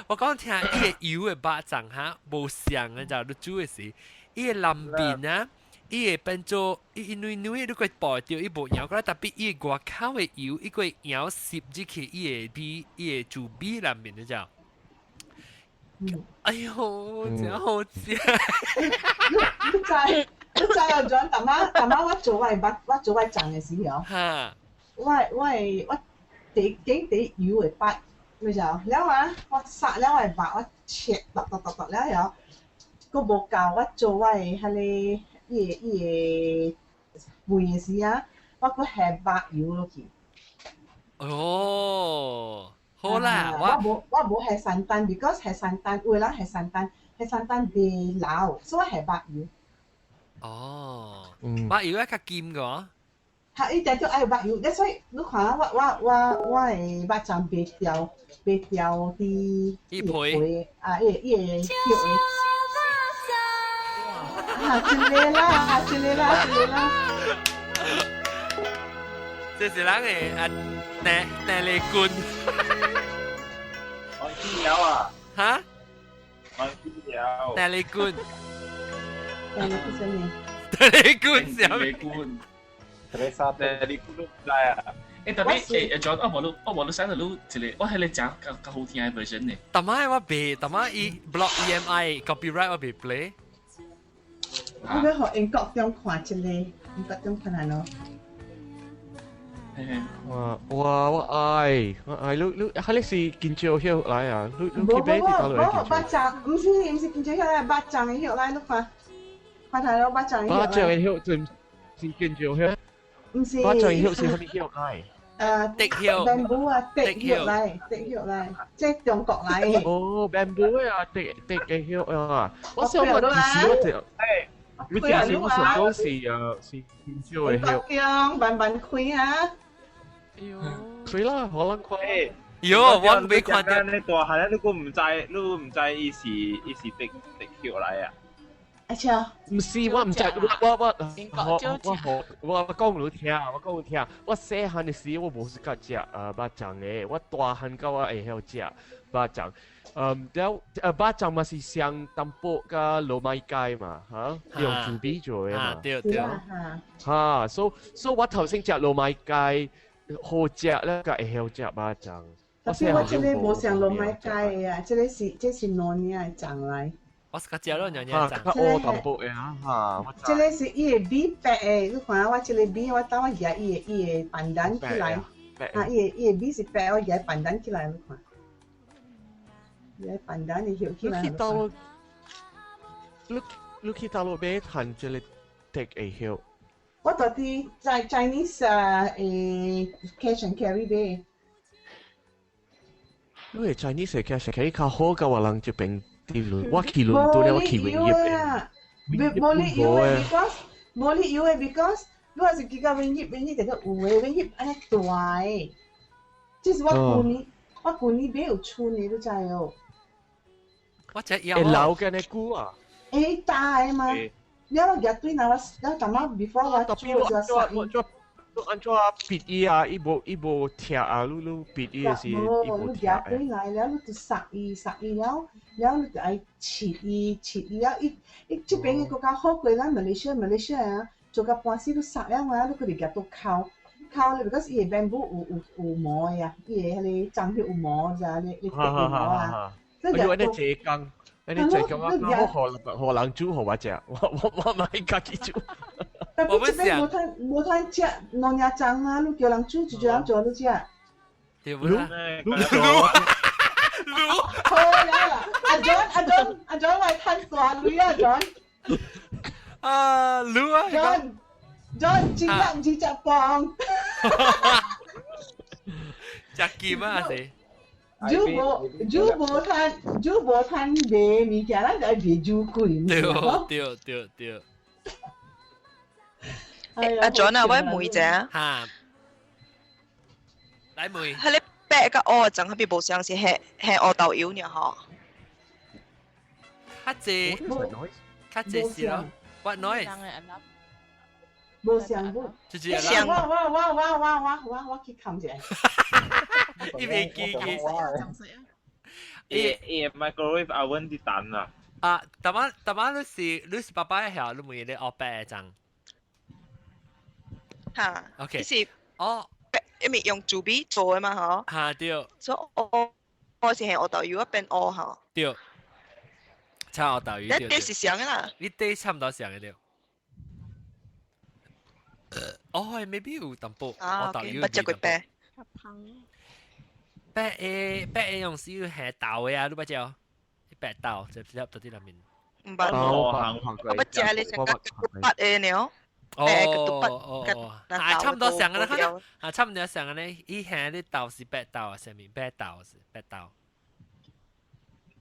我講聽，伊個油的肉粽哈，無像的，就你煮的時，伊個內面啊，伊會變做伊軟軟的，你個爆掉，伊無搖過來，特別伊個外口的油，伊個搖攝入去伊個味，伊個煮味內面，你知？哎喲，真好食！你知你知啊？陣逐擺逐擺我做我肉，我做我粽的時候，我第頂第油會擺，你知無？了啊，我殺了我的肉，我切剁剁剁剁了後，閣無夠，我做我的彼个伊個伊個糜的時啊，我閣下肉油落去。哦，好啦，我無下山丹，because 下山丹有的人下山丹，下山丹袂老，所以我下肉油。哦，肉油較金個。嚇！伊定著愛肉油，所以你看我的肉粽袂掉，袂掉佇伊皮啊，伊伊個肉的。啊，真個啦，真個啦，真個啦。這是咱的啊，鄭鄭麗君。王子鳥啊！哈？王子鳥。鄭麗君。鄭麗君啥物？鄭麗君啥物？鄭麗君。鄭麗君都毋知啊！欸，特別欸，欸，我無你，我無你 send 你一個，我彼個誠較較好聽的 version 呢。逐擺我袂，逐擺伊 block EMI copyright 我袂 play。我欲予英國中看一個，英國中看下咯。哇哇我愛我愛你你，彼個是香蕉葉來啊？你你去買佇佗落？無無無，肉粽，毋是毋是香蕉葉來，肉粽的葉來，你看，看下咯，肉粽的葉。肉粽的葉就是香蕉葉。毋是。肉粽的葉是啥物葉來？竹葉。 bamboo 啊，竹葉來，竹葉來，這中國來的。哦，bamboo 啊，竹竹的葉啊。我想我其實我就，你其實我想講是是香蕉的葉。中慢慢開啊。開啦，可能看。喲，我未看到。你大漢，你閣毋知，你毋知伊是伊是竹竹葉來啊？阿超，毋是，我毋知，我我我我我我講你聽，我講你聽，我細漢的時我無是較食肉粽的，我大漢到我會曉食肉粽。嗯，了肉粽嘛是上淡薄佮糯米雞嘛，嚇，用豬米做的嘛。對對。嚇，所所以我頭先食糯米雞好食咧，佮會曉食肉粽。特別我這个無像糯米雞的啊，這个是這是娘惹的粽來。我是較食咯，娘惹粽。較烏淡薄的啊，嚇。這个是伊個米白的，你看我這个米，我等我舉伊個伊個飯糰起來。啊，伊個伊個米是白，我舉飯糰起來，你看。舉飯糰的葉起來。你去佗落，你你去佗落買趁這个竹的葉？我到佇在 Chinese 啊，誒 cash and carry 買。你個 Chinese cash and carry 較好，佮我人這邊佇倫，我去倫敦了，我去永業的。無理由的，because 無理由的，because 你若是去到永業，永業就個有的，永業按呢大的。這是我舊年，我舊年買有剩的，你知哦？我只要。會老緊的久啊？會大的嘛？了我舉對來，我了淡仔 before 我煮就殺伊。你按怎煏伊啊？伊無伊無拆啊！你你煏伊的時，伊無拆。你舉對來了，你就殺伊，殺伊了，了你就愛切伊，切伊了，伊伊這邊的閣較好過咱馬來西亞，馬來西亞啊，做甲半死你殺了啊，你閣佇舉刀敲，烤咧，because 伊個 bamboo 有毛呀，伊個彼個鬃有毛咋，你有毛啊。哎呦，你這工，你這工啊，我予人煮予我食，我莫家己煮。但係這邊無通食兩隻鬃啊，你叫人煮就叫人做你食。對不啦？滷滷。好啦，阿 John 阿 John 阿 John 來趁大鐳啊 John。啊，滷啊！John John 真正毋是食飯。食金啊是。煮無煮無趁煮無趁賣物件，咱就愛賣煮貴。對對對對。阿 John 啊，我問一下。嚇。來問。彼个白佮烏鬃彼邊無相是係烏豆油爾吼。較濟，較濟是咯。What noise？無相無。就是我去看者。伊袂記記。伊伊 microwave oven 佇等啊。啊，逐擺逐擺你是爸爸曉，你問你學白的鬃。嚇。 OK。是哦。因為用豬米做的嘛，吼。嚇對。所以烏是係烏豆油啊變烏吼。對。差烏豆油。你底是啥的啦？你底差唔多像的對。哦，maybe 有淡薄烏豆油。捌食過白。白的白的用是有下豆的啊，你捌食？白豆就直接到佇內面。毋捌。我捌食咧，上個白的爾。哦哦哦，啊，差唔多像個啦，啊，差唔多像個咧，伊下啲豆是白豆啊，上面白豆是白豆。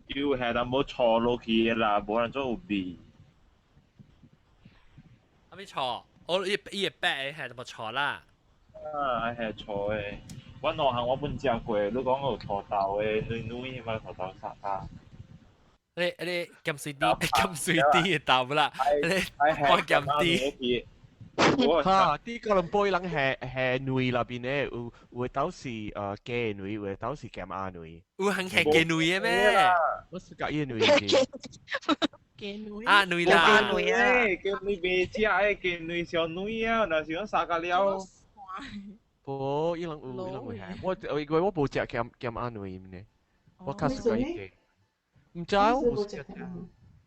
要下淡薄錯落去啦，無人做有味。阿咪錯，我伊伊會白的下淡薄錯啦。啊，係錯的。我兩項我本食過，你講有土豆的，軟軟嘛土豆沙啊。你鹹水豬鹹水豬的豆啦，你我鹹豬。嚇！啲哥倫布人係卵內邊咧，有豆是雞卵，有豆是鹹鴨卵。有肯係雞卵嘅咩？我是講伊卵。雞卵啊卵啦！雞卵啊！雞卵袂食的，雞卵小卵啊，若是講三個了。無，伊人有，伊人會係。我因為我無食鹹鹹鴨卵呢，我較喜歡雞。毋知我無食。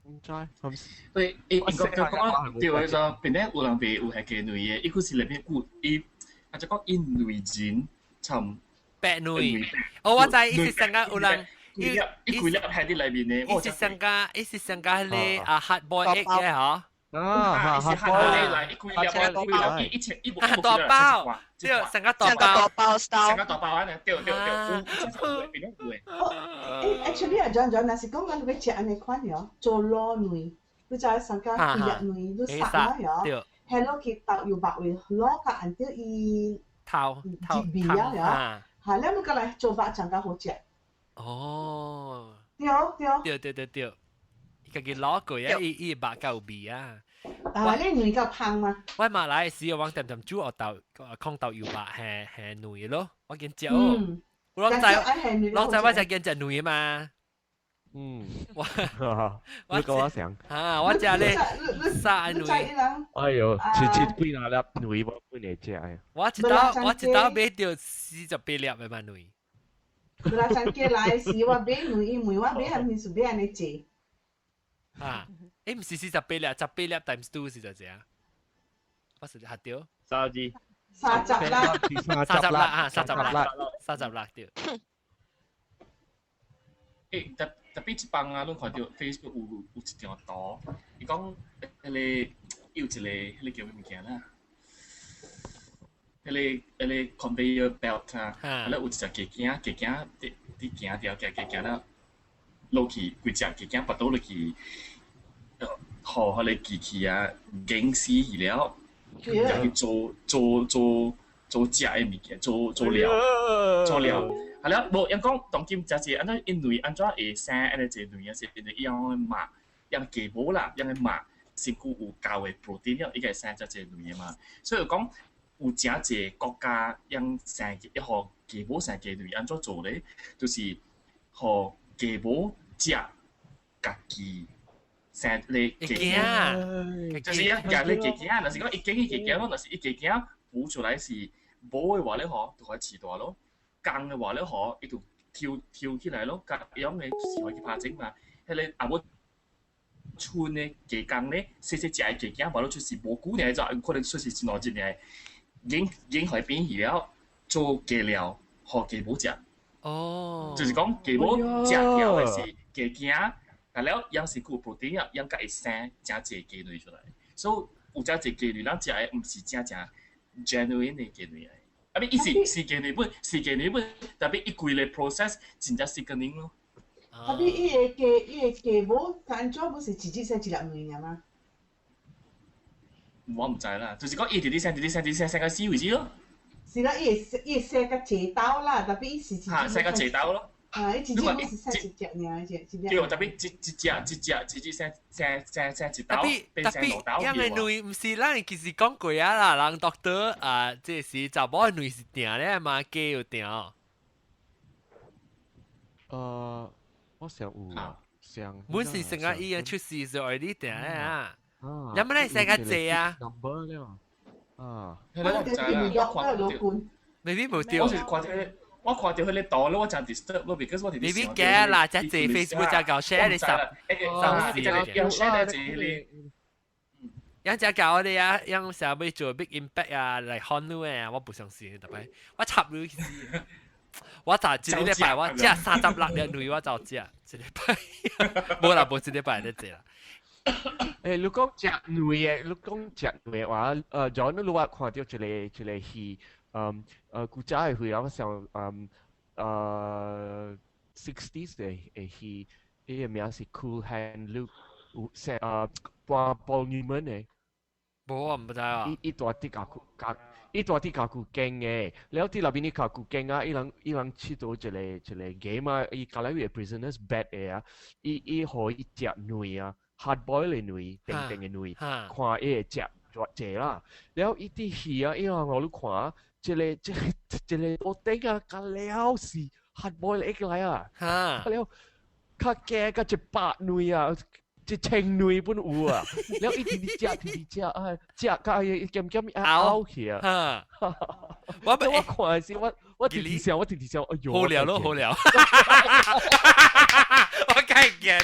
毋知，對，伊伊個就講對，就變咧有人袂有係雞卵的，伊佢是內面有伊，啊就講伊卵人參白卵。哦，我知，伊是上個有人，伊伊規粒喺啲內面的。伊是上個，伊是上個彼个啊 hard boil egg 嘅嗬。啊，是 hard boil egg 來，伊規粒規粒伊一切伊無大包，對，上個大包，上個大包安尼，對對對，有變咧有的。哦，actually 啊，John John，若是講咱欲食按呢款嗬，做滷卵，你知上加規粒卵你殺啦嗬，下落去豆油肉位滷甲按照伊頭頭味啊嗬，嚇，了你過來做肉醬較好食。哦，對對。對對對對，家己滷過啊，伊伊肉較有味啊。啊，你卵較芳嗎？我馬來時我點點煮學豆，炕豆油肉係係卵咯，我見食哦。我攏知，攏知我才見食卵嘛。嗯，我我講我想，啊，我食咧啥卵？哎呦，切切幾若粒卵我本來食的。我一道買著48粒的嘛卵。無啦，曾過來時我買卵，伊問我買啥物是買按呢濟。啊，欸，毋是48粒，十八粒 times two 是就這樣。我是嚇到。三字。30粒。三十粒啊，三十粒，三十粒對。欸，特別這幫啊，攏看著 Facebook 有一張圖，伊講彼個有一個彼個叫咩物件啦？彼個 conveyor belt 啊，啊咧有一隻雞囝，雞囝佇行著，行行行了落去，規隻雞囝跋倒落去，予彼个機器啊淹死去了，入去做做做做食的物件，做做料做料。係了，無𪜶講當今誠濟按怎因為按怎會生按呢濟卵啊？是因為伊樣的肉，樣雞母啦，樣的肉身軀有夠的 protein 了，伊會生誠濟卵的嘛。所以講有誠濟國家樣生一予雞母生雞卵按怎做咧？就是予雞母食家己生咧雞囝，就是一夾咧雞囝，若是講伊揀去雞囝，若是伊雞囝孵出來是無的話咧嗬，就可以飼大咯。公的話咧嗬，伊就跳跳起來咯，甲樣的是可以拍整嘛。彼个啊無春的雞公咧，細細隻的雞囝，無論出世無久爾就可能出世一兩日爾，已經予伊變去了，做雞料，予雞母食。哦，就是講雞母食掉的是雞囝，但了樣是有 protein 啊，樣才會生誠濟雞卵出來。所以有誠濟雞卵，咱食的毋是正正 genuine 的雞卵來。啊，伊是是雞卵本，是雞卵本，tapi 伊規个 process 真正 sickening 咯。 tapi 伊个雞母安怎不是一日生一粒卵爾嗎？我毋知啦，就是講伊直直生，直直生，直直生，生到死為止咯。是啦，伊會生較濟兜啦，tapi 伊是一嚇，生較濟兜咯。啊，伊一日不是生一隻爾，一隻一隻。對，tapi 一一隻一隻一隻生生生生一兜，變生兩兜。因為卵毋是咱其實講過啊啦，人 doctor 啊，這是查某的卵是定咧嘛，雞有定。我想有啊，想。本是成個醫院出事就愛你定咧啊。有乜你生較濟啊？ number 了。啊。我唔知啦，我看到。 maybe 無對。我是看到。我看到彼个圖咧，我真 disturb 咯，because 我直直 maybe 假啦，只濟 Facebook 只搞 share 你十三時嘅。要 share 這個。樣只教我哋啊，樣成日做 big impact 啊，嚟看你啊，我不相信，特別我插你去死。我就一禮拜我食36粒卵，我就食一禮拜，無啦，無一禮拜咧食啦。你講食卵的，你講食卵的話，John，你有看到一個戲？古早的戲，我想，60s 的戲，伊个名是 Cool Hand Luke，有寫扮 Paul Newman 的。無，我毋知啊。伊伊蹛佇家具家，伊蹛佇家具間的，了佇內面啲家具間啊，伊人佚佗一個 game 啊，伊教來個 prisoners bet 的啊，伊予伊食卵啊，hard boil 的卵，定定的卵，看伊會食偌濟啦。了伊佇戲啊，伊人予你看。這個桌頂啊，甲了是 hard boil egg 來啊，了較加甲100卵啊，1000卵本有啊，了伊直直食，直直食啊，食甲伊漸漸嘔去啊。我我看時我直直想，我直直想，哎喲，好了咯，好了，我梗係驚。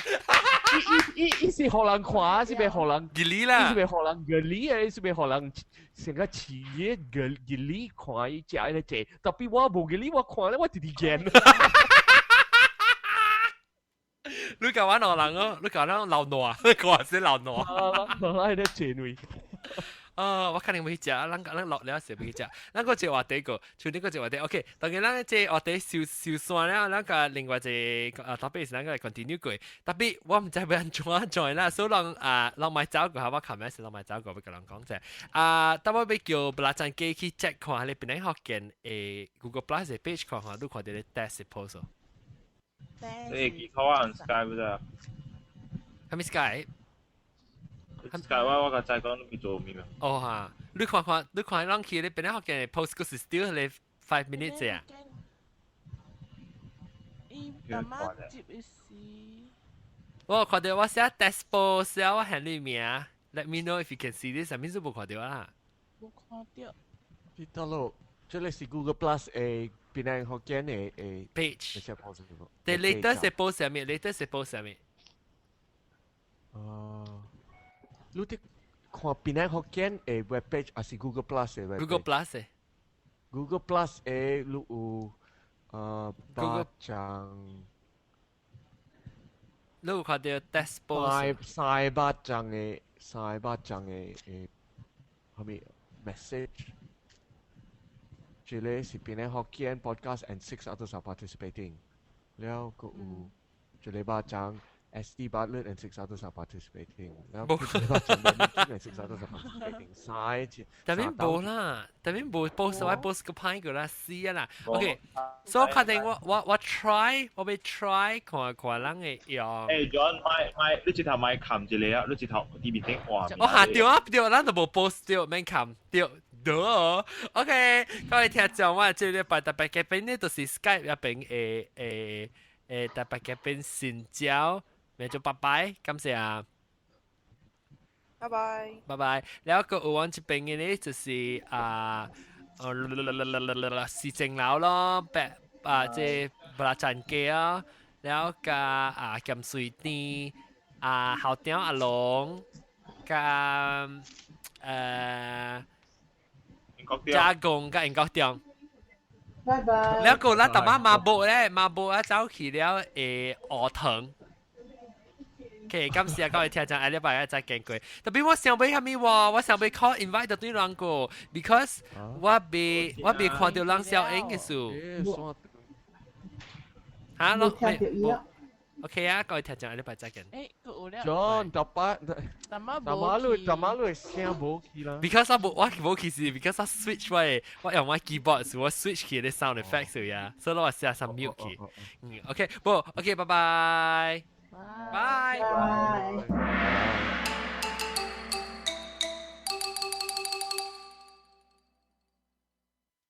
伊伊是予人看，是欲予人吉利啦，伊是欲予人吉利的，伊是欲予人成個飼嘅吉吉利看伊食彼个濟，tapi 我無吉利，我看咧我直直驚。你教我兩人哦，你教我老挪，你講是老挪。我喺度濟卵。啊！我肯定會食，咱咱落了時會食。咱個一個話題個，像你個一個話題，OK。當然咱這話題收收線了，咱個另外一個啊，特別是咱個 continue 過。tapi 我毋知欲按怎 join 啦，所以人啊，人莫走過，我琴日是人莫走過，欲共人講者。啊，等我欲叫布拉贊機去 check 看，你邊個福建的 Google Plus 的 page 看看，你看著咧 test post。你記口啊，Skype 啫。係咪 Skype？ Skype 我我較知講你做咩啊？哦哈，你看看，你看咱去你邊個福建的 post 閣是 still 咧 5 minutes 啫。伊阿媽接的是。我看到我寫 test post，我喊你名，Let me know if you can see this，啥物都無看到啦。無看到。佇佗落，這个是 Google Plus 的檳城福建的 page。對，latest 是 post 啥物？latest 是 post 啥物？哦，你佇看檳城福建的 web page，還是 Google Plus 的 web ？Google Plus 的。 Google Plus 的你有肉粽。你有看到 test post？三肉粽的三肉粽的的，啥物 message？這个是檳城福建 podcast and six others are participating。了閣有這个肉粽 SD Bartlett and six others are participating。了這个肉粽 and six others are participating。三個。 tapi 無啦，tapi 無 post 我 post 個歹個啦，死啊啦。OK，所以我確定我 try，我欲 try 看看人會用。誒，John，莫莫，你這頭莫冚一个啊，你這頭佇面頂畫。我下對啊，對，咱都無 post 對，免冚對。對，OK，各位聽眾，我這禮拜特別嘉賓呢，就是 Skype 入邊的特別嘉賓新椒，咪做拜拜，感謝啊。拜拜。拜拜。แล้ว個有阮這邊的呢，就是啊市政樓咯，白啊這布拉贊街啊，了加啊鹹水店啊校長阿龍加加工加英國店。拜拜。了個咱淡仔馬步咧，馬步啊走去了學堂。OK，感謝各位聽眾，下禮拜一再見過。特別我想欲啥物喎，我想欲 call invite 對人個，because 我未看到人小英嘅數。嚇，冇聽到伊啊。 OK 啊，各位聽眾，下禮拜再見。John，特別，大馬路大馬路聲無去啦。 Because 我無我無去是 because 我 switch 我用我 keyboard 時我 switch 去啲 sound effects 呀，所以我試下 mute 去。嗯，OK，不，OK，拜拜。拜。拜。